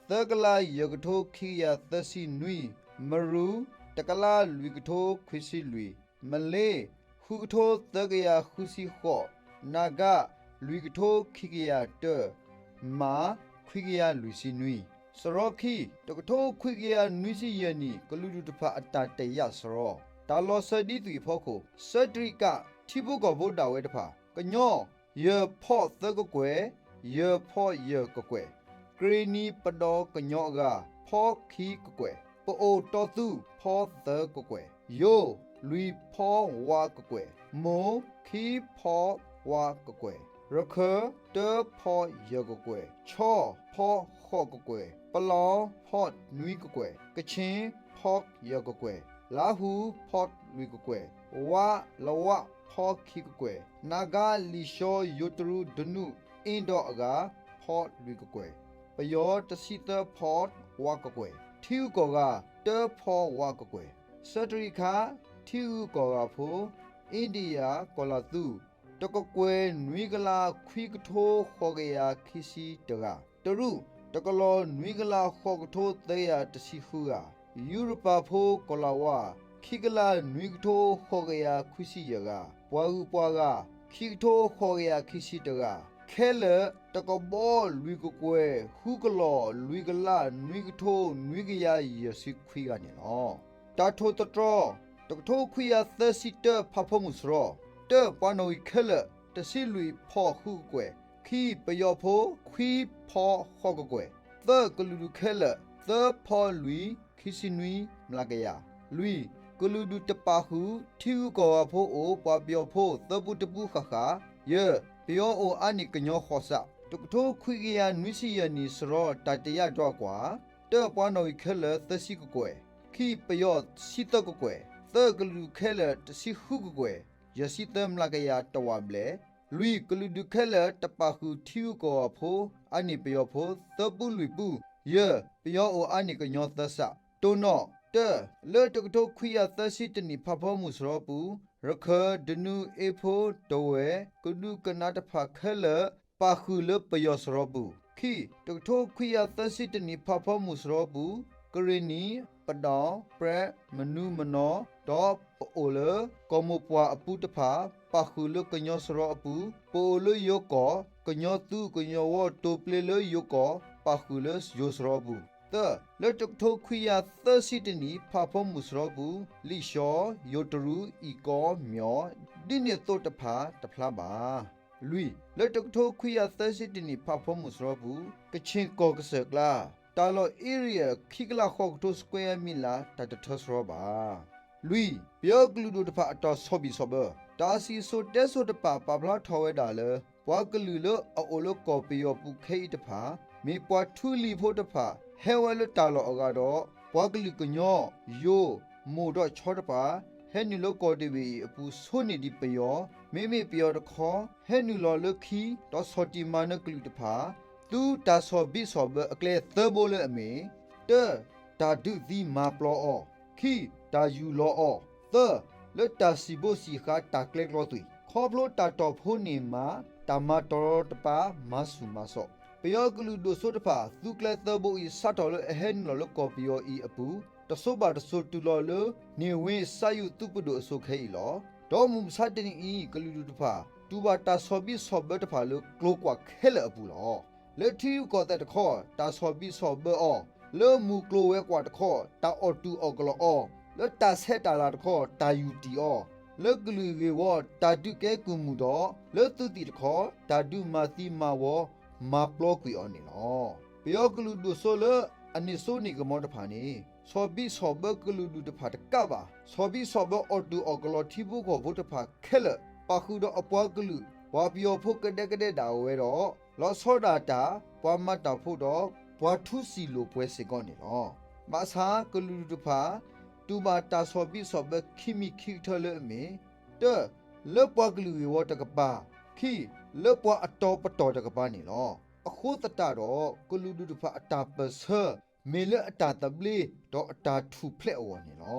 သၢကလး, ယဲၢ်ကထိ, ခံကယၤ, သၢဆံနွံ, မရူ, တကလး, လွံၢ်ကထိ, ခွံဆံလွံၢ်, မလ့, ဃုကထိ, သၢကယၤ, ဃုဆံဃိး, နါဂၤ, လွံၢ်ကထိ, ခံကယၤ, တၢ, မး, ခွံကယၤ, လွံၢ်ဆံနွံ, စရီခံ, တကထိခွံကယၤနွံဆံယဲၢ်နံၣ် ကလုာ်ဒူၣ်တဖၣ်အတၢ်တဲာ်ယၢ်စရီ, တၢ်လီၤစၢၤဒ်သွံၣ်အဖီခိၣ်, စၢတရံးကး, ထံဖိကီၢ်ဖိဒၣ်ဝဲတဖၣ်, ကညီ, ယဲၢ်ဖီသၢကကွဲၢ်, ယဲၢ်ဖီယဲၢ်ကကွဲၢ်, ကရ့ၣ်နံၤပဒီၣ်ကညီအဂၤ, ဖီခံကကွဲၢ်, ပအိၣ်တီသူ, ဖီသၢကကွဲၢ်, ယိၤ, လွံၢ်ဖီဝးကကွဲၢ်, မိၢ်, ခံဖီဝးကကွဲၢ်, ရခၢၣ်, တၢဖီယဲၢ်ကကွဲၢ်, ခၠီ, ဖီဃိးကကွဲၢ်, ပလီၢ်, ဖီနွံကကွဲၢ်, ကဆ့ၣ်, ဖီယဲၢ်ကကွဲၢ်, လါဟူ, ဖီလွံၢ်ကကွဲၢ်, ဝး, လဝး, ဖီခံကကွဲၢ်, နါဂၤ, လံၣ်ၡီ, ယိၤတရူး, ဒနူၣ်, အ့ဒီးအဂၤ, ဖီလွံၢ်ကကွဲၢ်, ပယီၤတဆံသၢဖီဝးကကွဲၢ်, ထံဂုၤကီၢ်ဂၤ, တၢဖီဝးကကွဲၢ်, စၢတရံးခါ, ထံဂုၤကီၢ်ဂၤဖိ, အ့ဒံယၤ, ကီၢ်လၤသူ, တကကွဲၢ်နွံကလးခွံကထိဃိးကယၤခံဆံတဂၤ, တရူး, တကလီၤနွံကလးဃိးကထိသၢကယၤတဆံဃုဂၤ, ယူရပၤဖိ, ကီၢ်လၤဝါ, ခံကလးနွံကထိဃိးကယၤခွံဆံယဲၢ်ဂၤ, ပှၤဂုၤပှၤဂၤ, ခံကထိဃိးကယၤခံဆံတဂၤ, ခဲလၢာ်, တကဘီလွံၢ်ကကွဲၢ်, ဃုကလီၤ, လွံၢ်ကလး, နွံကထိ, နွံကယၤယဲၢ်ဆံခွံဂၤန့ၣ်လီၤ. တၢ်ထိၣ်သတြီ, တကထိခွံကယၤသၢဆံတၢ ဖးဖီမုၢ်စရီ, တၢ ပှၤနီၣ်ဂံၢ်ခဲလၢာ်, တဆံလွံၢ်ဖီဃုကကွဲၢ်, ခံ ပယီၤဖိ, ခွံဖီဃိးကကွဲၢ်, သၢ ကလုာ်ဒူၣ်ခဲလၢာ်, သၢဖီလွံၢ်, ခံဆံနွံမျးကယၤ, လွံၢ် ကလုာ်ဒူၣ်တပာ်ဃုာ်, ထံဂုၤကီၢ်ဂၤဖိအိၣ်, ပှၤပယီၤဖိ, သၢပူတပူဃၣ်ဃၣ်, ယဲၢ် ပယီၤအိၣ်အါန့ၢ်ကညီဃိးစး, တကထိခွံကယၤနွံဆံယဲၢ်နံၣ် စရီ တၢ်တဲာ်ယၢ်ဒွးကွၢ်, တၢ ပှၤနီၣ်ဂံၢ်ခဲလၢာ် သၢဆံကကွဲၢ်, ခံ ပယီၤ ဆံသၢကကွဲၢ်, သၢ ကလုာ်ဒူၣ်ခဲလၢာ် တဆံဃုကကွဲၢ်, ယဲၢ်ဆံသၢမျးကယၤ တဝာ်ဘျဲၣ်, လွံၢ် ကလုာ်ဒူၣ်ခဲလၢာ် တပာ်ဃုာ်ထံဂုၤကီၢ်ဂၤဖိ, အါန့ၢ်ပယီၤဖိ သၢပူလွံၢ်ပူ, ယဲၢ် ပယီၤအိၣ်အါန့ၢ်ကညီသၢစး, တိၢ်နီၣ်, တၢ လၢတကထိခွံကယၤသၢဆံတနံၣ် ဖးဖီမုၢ်စရီပူၤ, ရခၢၣ်, ဒနူၣ်, အ့ဖိ, တဝဲၢ်, ကဒူကနးတဖၣ်ခဲလၢာ် ပာ်ဃုာ်လၢပယီၤစရီပူၤ, ခံ တကထိခွံကယၤသၢဆံတနံၣ် ဖးဖီမုၢ်စရီပူၤ, ကရ့ၣ်နံၤ, ပဒီၣ်, ပြၢး, မနုၤမနီၤ, ဒီးပအိၣ်လၢကီၢ်မိၢ်ပှၢ်အပူၤတဖၣ် ပာ်ဃုာ်လၢကညီစရီအပူၤ, ပအိၣ်လၢယိၤကီၢ်, ကညီသူကညီဝီ တိာ်ပျ့ၤလၢယိၤကီၢ် ပာ်ဃုာ်လၢယိၤစရီပူၤ, သၢ လၢတကထိခွံကယၤသၢဆံတနံၣ် ဖးဖီမုၢ်စရီပူၤ, လံာ်ၡီ, ယိၤတရူး, အံၣ်ကီ, မၠီၣ်, ဒ်န့ၣ်အသိးတဖၣ်တဖျါဘၣ်. လွံၢ် လၢတကထိခွံကယၤသၢဆံတနံၣ် ဖးဖီမုၢ်စရီပူၤ, ကဆ့ၣ်ကီၢ်ကစၢၢ်ကျါ တၢ်လီၢ် area ခံကလးဃိးကထိ square mile တၢ်တထၢစရီဘၣ်. လွံၢ် ပယီၤကလုာ်ဒူၣ်တဖၣ်အတၢ်ဆီၣ်ဘံၣ်ဆီၣ်ဘၢ, တၢ်စံၣ်စိၤတဲစိၤတဖၣ် ပာ်ဖျါထီၣ်ဝဲဒၣ်လၢ ပှၤကလုာ်လၢအအိၣ်လၢကီၢ်ပယီၤပူၤခဲအံၤတဖၣ် မ့ၢ်ပှၤထူလံၤဖိတဖၣ် ဟဲဝဲလၢတၢ်လီၢ်အဂၤဒီး ပှၤကလုာ်ကညီ, ယိၤ, မိၢ်ဒီးဆီတဖၣ် ဟဲနုာ်လၢကီၢ်တဘ့ၣ်အံၤအပူၤ ဆိန့ၢ်ဒံးပယီၤ, မ့မ့ၢ်ပယီၤတခီ ဟဲနုာ်လီၤလၢခံ ဒီးဆီၣ်တံၢ်မၤနၢၤကလုာ်တဖၣ် သုတၢ်ဆီၣ်ဘံၣ်ဆီၣ်ဘၢအကျဲသၢဘိလၢအမ့ၢ်, တၢ တၢ်ဒုးသံမၤပျီအီၤ, ခံ တၢ်ယူၢ်လီၤအီၤ, သၢ လၢတၢ်စံၣ်ဘိစံၣ်ဃာ်တၢ်ကျဲကျီသွံၣ် ခီဖျိတၢ်တီၢ်ဖိန့ၢ်မး တၢ်မၤတရီတပါ မၤဆူၣ်မၤစိး, ပယီၤကလုာ်ဒိၣ်စိတဖၣ် သုကျဲသၢဘိအံၤ စးထီၣ်လၢအဟဲနုာ်လီၤလၢကီၢ်ပယီၤအံၤအပူၤ တစိၤဘၣ်တစိၤ တုၤလီၤလၢ န့ၢ်ဝ့စးယုၢ်သုးပဒိၣ်အစိၤခဲအံၤလီၤ. ဒီးမုၢ်မဆါတနံၤအံၤ ကလုာ်ဒူၣ်တဖၣ် တူၢ်ဘၣ်တၢ်ဆီၣ်ဘံၣ်ဆီၣ်ဘၢတဖၣ်လၢကျိၤကွာ်ခဲလၢာ်အပူၤလီၤ. လၢထံရူၢ်ကီၢ်သဲးတခီ တၢ်ဆီၣ်ဘံၣ်ဆီၣ်ဘၢအီၤ, လၢမုၢ်ကျိၤဝဲၤကွာ်တခီ တၢ်အီၣ်တူၢ်အီၣ်ကလီအီၤ, လၢတၢ်ဆဲးတၢ်လၤတခီ တၢ်ယူၢ်တံၢ်အီၤ, လၢကလုာ်ဂ့ၢ်ဝီတၢ်ဒုးကဲကုၢ်မုၢ်ဒီး လၢသုးသံၣ်တခီ တၢ်ဒုးမၤသံမၤဝီ မၤပျီကွံာ်အီၤန့ၣ်လီၤ. ပယီၤကလုာ်ဒိၣ်စိလၢအန့ၢ်စိန့ၢ်ကမီၤတဖၣ်န့ၣ် ဆီၣ်ဘံၣ်ဆီၣ်ဘၢကလုာ်ဒူၣ်တဖၣ်တကးဘၣ် ဆီၣ်ဘံၣ်ဆီၣ်ဘၢအီၣ်တူၢ်အီၣ်ကလီထံဖိကီၢ်ဖိတဖၣ်ခဲလၢာ် ပာ်ဃုာ်ဒီးအပှၤကလုာ် ပှၤပယီၤဖိကဒဲကဒဲဒၣ်ဝဲဒီး လီၤဆီဒၣ်တၢ် ပှၤမၤတၢ်ဖိဒီး ပှၤထူစံာ်လိာ်ပှဲၤစ့ၢ်ကီးန့ၣ်လီၤ. ဘၣ်ဆၣ်ကလုာ်ဒူၣ်တဖၣ် တူၢ်ဘၣ်တၢ်ဆီၣ်ဘံၣ်ဆီၣ်ဘၢခံမံၤခံကထၢလၢအမ့ၢ် တၢ လၢပှၤကလုာ်ဂ့ၢ်ဝီတကပၤ, ခံ လၢပှၤအတီၤပတီၢ်တကပၤန့ၣ်လီၤ. အဃိသတးဒီး ကလုာ်ဒူၣ်တဖၣ်အတၢ်ပၢၢ်ဆၢ မ့ၢ်လၢအတၢ်သဘျ့ ဒီးအတၢ်ထူၣ်ဖျဲးအဂီၢ်န့ၣ်လီၤ.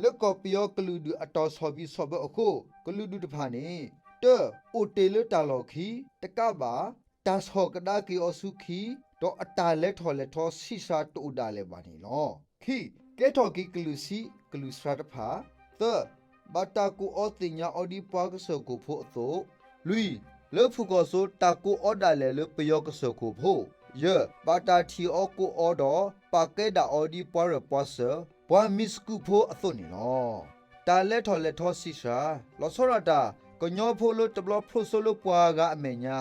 လၢကီၢ်ပယီၤကလုာ်ဒူၣ်အတၢ်ဆီၣ်ဘံၣ်ဆီၣ်ဘၢအဃိ ကလုာ်ဒူၣ်တဖၣ်န့ၣ် တၢ အိၣ်တ့ၢ်လၢတၢ်လီၢ်ခံ တကးဘၣ် တၢ်ဆီၣ်ကဒါက့ၤအီၤဆူခံ ဒီးအတၢ်လဲၤထီၣ်လဲၤထီဆံးစှၤတအိၣ်ဒၣ်လဲာ်ဘၣ်န့ၣ်လီၤ. ခံ ကဲထီၣ်က့ၤကလုာ်ဆံးကလုာ်စှၤတဖၣ်, သၢ ဘၣ်တၢ်ကိးအီၤသ့ၣ်ညါအီၤဒ်ပှၤကစၢၢ်ခိၣ်ဖိအသိး, လွံၢ် လၢဖုၣ်ကီၢ်စိတၢ်ကိးအီၤဒၣ်လဲာ်လၢပယီၤကစၢၢ်ခိၣ်ဖိ, ယဲၢ် ဘၣ်တၢ်ထံၣ်အီၤကိးအီၤဒီး ပာ်ကဲဒၣ်အီၤဒ်ပှၤရဲၣ်ပှၤစၢၤ ပှၤမံၤစကူဖိအသိးန့ၣ်လီၤ. တၢ်လဲၤထီၣ်လဲၤထီဆံးစှၤ လီၤဆီဒၣ်တၢ် ကညီဖိလၢတဘျီဖျိစိလၢပှၤဂၤအမဲာ်ညါ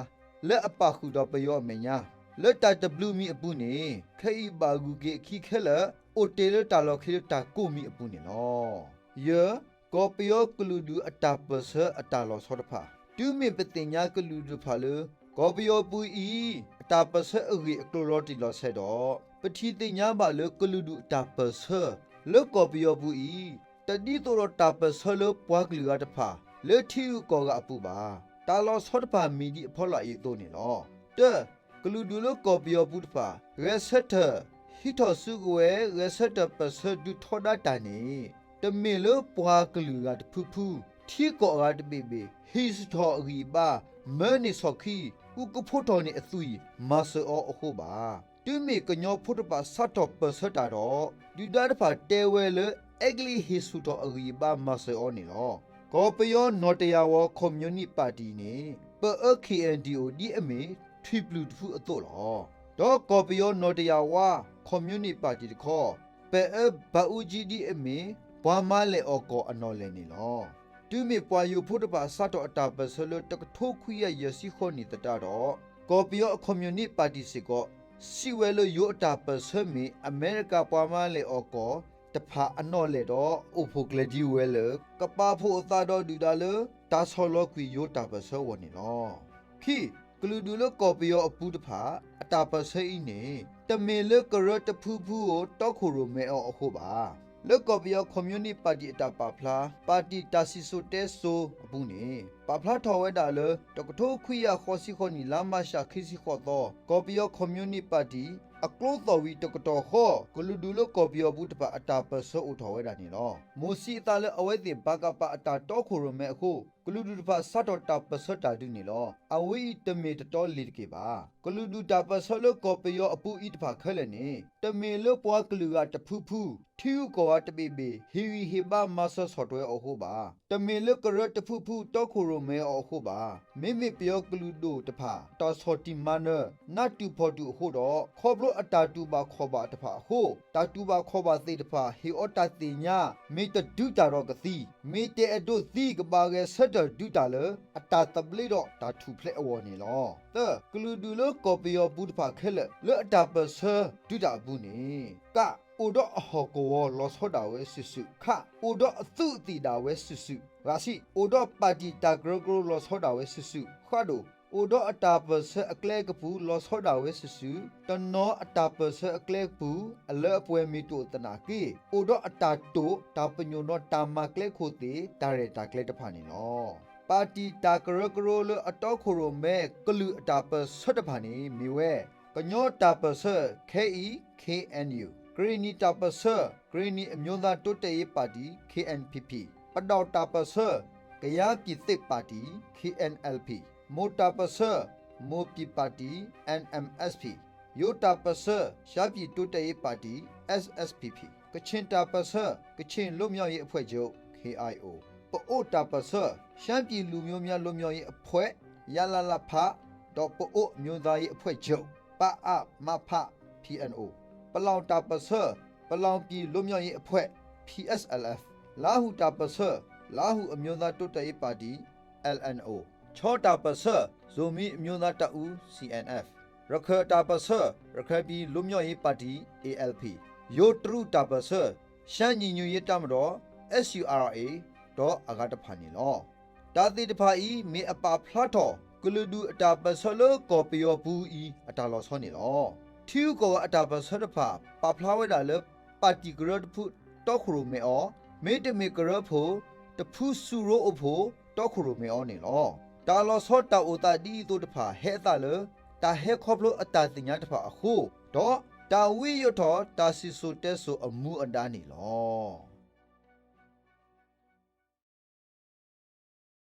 လၢအပာ်ဃုာ်ဒီးပယီၤအမဲာ်ညါ လၢတၢ်တဘျုးမံၤအပူၤန့ၣ် ခဲအံၤဘၣ်ဂုၤက့ၤအခံခဲလၢာ် အိၣ်တ့ၢ်လၢတၢ်လီၢ်ခံလၢတၢ်ကိးမံၤအပူၤန့ၣ်လီၤ. ယဲၢ် ကီၢ်ပယီၤကလုာ်ဒူၣ်အတၢ်ပၢၢ်ဆၢအတၢ်လီၤဆီတဖၣ်, တုၤမ့ၢ်ပသ့ၣ်ညါကလုာ်ဒူၣ်တဖၣ်လၢ ကီၢ်ပယီၤပူၤအံၤ အတၢ်ပၢၢ်ဆၢအဂ့ၢ်အကျိၤလီၤတံၢ်လီၤဆဲးဒီး ပထံၣ်သ့ၣ်ညါဘၣ်လၢကလုာ်ဒူၣ်အတၢ်ပၢၢ်ဆၢ လၢကီၢ်ပယီၤပူၤအံၤ တဒ်သိးဒီးတၢ်ပၢၢ်ဆၢလၢပှၤကလုာ်ဂၤတဖၣ် လၢထံဂုၤကီၢ်ဂၤအပူၤဘၣ်. တၢ်လီၤဆီတဖၣ်မ့ၢ်ဒ်အဖီလာ်အံၤအသိးန့ၣ်လီၤ. တၢ ကလုာ်ဒူၣ်လၢကီၢ်ပယီၤပူၤတဖၣ် ဂဲၤဆၢထၢၣ် ဟံးထီၣ်စုကဝဲၤ ဂဲၤဆၢထၢၣ်ပၢၢ်ဆၢဒုးထီဒါတၢ်န့ၣ် တမ့ၢ်လၢပှၤကလုာ်ဂၤတဖုဖု ထံကီၢ်အဂၤတဘ့ၣ်ဘ့ၣ် ဟံးဆူၣ်ထီၣ်အဂံၢ်အဘါ မၢန့ၢ်ဆီၣ်ခံ ဃုကဖိထီၣ်န့ၢ်အသွံၣ် မၤစၢၤအီၤအဃိဘၣ်. တုၤမ့ၢ်ကညီဖိတဖၣ်စးထီၣ်ပၢၢ်ဆၢတၢ်ဒီး ဒုၣ်ဒါတဖၣ်တဲဝဲလၢ အဲကလံးဟ့ၣ်ဆူၣ်ထီၣ်အဂံၢ်အဘါမၤစၢၤအီၤန့ၣ်လီၤ. ကီၢ်ပယီၤနီၣ်တယၢ်ဝီ ခီၣ်မၠိနံၣ်ပၣ်တံၣ်န့ၣ် ပအၢ ခ့ၣ်အဲၣ်ဒံၣ်အိၣ် ဒ်အမ့ၢ်ထွံၣ်ပျုၢ်တဖုအသိးလီၤ. ဒီးကီၢ်ပယီၤနီၣ်တယၢ်ဝါ ခီၣ်မၠိနံၣ်ပၣ်တံၣ်တခီ ပအၢ ဘၣ်အူကၠံ ဒ်အမ့ၢ် ပှၤမၤလဲၢ်အီၣ်ကီၢ်အနီၣ်လဲၢ်န့ၣ်လီၤ. တုၤမ့ၢ်ပှၤယိၤဖိတဖၣ်စးထီၣ်အတၢ်ပၢၢ်ဆၢလၢတကထိခွံကယၤယဲၢ်ဆံဃိးနံၣ်သတးဒီး ကီၢ်ပယီၤအခီၣ်မၠိနံၣ်ပၣ်တံၣ်စ့ၢ်ကီး စံးဝဲလၢယိၤအတၢ်ပၢၢ်ဆၢမ့ၢ် အမဲရကၤပှၤမၤလဲၢ်အီၣ်ကီၢ်တဖၣ်အနီၣ်လဲၢ်ဒီး အိၣ်ဖှိၣ်ကျဲၤဒံးဝဲလၢ ကပာ်ဖှိၣ်အသးဒီးဒုၣ်ဒါလၢ တၢ်ဆီၣ်လီၤကွံာ်ယိၤတၢ်ပၢၢ်ဆၢအဂီၢ်န့ၣ်လီၤ. ခံ ကလုာ်ဒူၣ်လၢကီၢ်ပယီၤအပူၤတဖၣ် အတၢ်ပၢၢ်ဆၢအံၤန့ၣ် တမ့ၢ်လၢကရၢတဖုဖုဧိၤ တီခိၣ်ရိၣ်မဲအီၤအဃိဘၣ်. လၢကီၢ်ပယီၤခီၣ်မၠိနံၣ်ပၣ်တံၣ်အတၢ်ပာ်ဖျါ ပၣ်တံၣ်တၢ်စံၣ်စိၤတဲစိၤအပူၤန့ၣ် ပာ်ဖျါထီၣ်ဝဲဒၣ်လၢ တကထိခွံကယၤဃိးဆံဃိးနံၣ် လါမၢ်ၡး ခံဆံဃိးသီ ကီၢ်ပယီၤခီၣ်မၠိနံၣ်ပၣ်တံၣ် အကျိသီၣ်ဝံၤတကတီၢ်ဃီ ကလုာ်ဒူၣ်လၢကီၢ်ပယီၤပူၤတဖၣ်အတၢ်ပၢၢ်ဆၢအိၣ်ထီၣ်ဝဲဒၣ်န့ၣ်လီၤ. မိၢ်စံးအသးလၢအဝဲသ့ၣ် ဘၣ်ကပာ်အတၢ်တီခိၣ်ရိၣ်မဲအဃိ ကလုာ်ဒူၣ်တဖၣ်စးထီၣ်တၢ်ပၢၢ်ဆၢတၢ်ဒုးန့ၣ်လီၤ. အဝဲအံၤတမ့ၢ်တတီလ့ၤတက့ၢ်ဘၣ်. ကလုာ်ဒူၣ်တၢ်ပၢၢ်ဆၢလၢကီၢ်ပယီၤအပူၤအံၤတဖၣ်ခဲလၢာ်န့ၣ် တမ့ၢ်လၢပှၤကလုာ်ဂၤတဖုဖု ထံဂုၤကီၢ်ဂၤတဘ့ၣ်ဘ့ၣ် ဟ့ၣ်ဂံၢ်ဟ့ၣ်ဘါမၤစၢၤဆီၣ်ထွဲအီၤအဃိဘၣ်. တမ့ၢ်လၢကရၢတဖုဖုတီခိၣ်ရိၣ်မဲအီၤအဃိဘၣ်. မ့မ့ၢ်ပယီၤကလုာ်ဒူၣ်တဖၣ် တၢ်ဆီၣ်တံၢ်မၤနၢၤ နးတူၢ်ဖီၣ်တူၢ်အဃိဒီး ခီဖျိအတၢ်တူၢ်ဘၣ်ခီၣ်ဘၣ်တဖၣ်အဃိ တၢ်တူၢ်ဘၣ်ခီၣ်ဘၣ်သ့ၣ်တဖၣ် ဟ့ၣ်အီၤတၢ်သ့ၣ်ညါ မ့ၢ်တဒုးတၢ်ဒီးကသံ, မ့ၢ်တဲအဒိးသံ ကဘၣ်ဂဲၤဆၢထၢၣ်ဒုးတၢ်လၢ အတၢ်သဘျ့ဒီးတၢ်ထူၣ်ဖျဲးအဂီၢ်န့ၣ်လီၤ. သၢ ကလုာ်ဒူၣ်လၢကီၢ်ပယီၤပူၤတဖၣ်ခဲလၢာ် လၢအတၢ်ပၢၢ်ဆၢဒုးတၢ်အပူၤန့ၣ် က အိၣ်ဒီးအဟီၣ်ကဝီၤလီၤဆီဒၣ်ဝဲစုာ်စုာ်, ခ အိၣ်ဒီးအသုးအသံၣ်ဒၣ်ဝဲစုာ်စုာ်, ဂၤဆံ အိၣ်ဒီးပၣ်တံၣ်တၢ်ကရၢကရိလီၤဆီဒၣ်ဝဲစုာ်စုာ်, ဃးဒိၣ် အိၣ်ဒီးအတၢ်ပၢၢ်ဆၢအကျဲကပူၤလီၤဆီဒၣ်ဝဲစုာ်စုာ်, တနီၤအတၢ်ပၢၢ်ဆၢအကျဲကပူၤ အလၢအပှဲၤမ့ၢ်တအိၣ်သနာ်က့ အိၣ်ဒီးအတၢ်တိာ် တၢ်ပညိၣ်ဒီးတၢ်မၤကျဲခိၣ်သ့ၣ် တၢ်ရဲၣ်တၢ်ကျဲၤတဖၣ်န့ၣ်လီၤ. ပၣ်တံၣ်တၢ်ကရၢကရိလၢအတီခိၣ်ရိၣ်မဲ ကလုာ်အတၢ်ပၢၢ်ဆၢတဖၣ်န့ၣ် မ့ၢ်ဝဲ ကညီတၢ်ပၢၢ်ဆၢ ခဲအံၤ ခ့ၣ်အဲၣ်ယူၣ်, ကရ့ၣ်နံၣ်တၢ်ပၢၢ်ဆၢ ကရ့ၣ်နံၣ်အမျိုးသားတိုးတက်ရေးပါတီ ခ့ၣ်အဲၣ်ပီပီ, ပဒိၣ်တၢ်ပၢၢ်ဆၢ ကယန်းပြည်သစ်ပါတီ ခ့ၣ်အဲၣ်အၣ်ပီပီ, မိၢ်တၢ်ပၢၢ်ဆၢ မိၢ်ပံၤပါတီ အၣ်အၣ်အၣ်ပီပီ, ယိၤတၢ်ပၢၢ်ဆၢ ရှမ်းပြည်တိုးတက်ရေးပါတီ ရှမ်းပြည်လွတ်မြောက်ရေးအဖွဲ့ချုပ် ခ့ၣ်အဲၣ်အၣ်ပီပီ, ပအိၣ်တၢ်ပၢၢ်ဆၢ ရှမ်းပြည်လူမျိုးများလွတ်မြောက်ရေးအဖွဲ့ ရှမ်းပြည်လွတ်မြောက်ရေးအဖွဲ့ချုပ် ပအိၣ် ဒီး ပအိၣ်အမျိုးသားရေးအဖွဲ့ချုပ် ပအမဖ ပီအၣ်အၣ်အိၣ်, ပလောင်တၢ်ပၢၢ်ဆၢ ပလောင်ပြည်လွတ်မြောက်ရေးအဖွဲ့ ပီအၣ်အၣ်အၣ်, လါဟူတၢ်ပၢၢ်ဆၢ လါဟူအမျိုးသားတိုးတက်ရေးပါတီ L N O, ခၠီတၢ်ပၢၢ်ဆၢ ဇိုမံအမျိုးသားတပ်ဦး C N F, ရခၢၣ်တၢ်ပၢၢ်ဆၢ ရခိုင်ပြည်လွတ်မြောက်ရေးပါတီ A L P, ယိၤတရူးတၢ်ပၢၢ်ဆၢ ရှမ်းညီညွတ်ရေးတပ်မတော် S U R A ဒီးအဂၤတဖၣ်န့ၣ်လီၤ. တၢ်သ့ၣ်တဖၣ်အံၤ မ့ၢ်အပာ်ဖျါထီၣ် ကလုာ်ဒူၣ်အတၢ်ပၢၢ်ဆၢလၢကီၢ်ပယီၤပူၤအံၤ အတၢ်လီၤဆီန့ၣ်လီၤ. ထံဂုၤကီၢ်ဂၤအတၢ်ပၢၢ်ဆၢတဖၣ် ပာ်ဖျါဝဲဒၣ်လၢ ပၣ်တံၣ်ကရၢတဖုတီခိၣ်ရိၣ်မဲအီၤ, မ့တမ့ၢ်ကရၢဖိ တဖုစူၣ်ရိၤအိၣ်ဖှိၣ် တီခိၣ်ရိၣ်မဲအီၤန့ၣ်လီၤ. တၢ်လီၤဆီတၢ်အိၣ်သးဒ်အံၤအသိးတဖၣ် ဟဲအသးလၢ တၢ်ဟဲခီဖျိအတၢ်သ့ၣ်ညါတဖၣ်အဃိ, ဒီးတၢ်ဝံယိးထီၣ်တၢ်စံၣ်စိၤတဲစိၤအမူအဒါန့ၣ်လီၤ.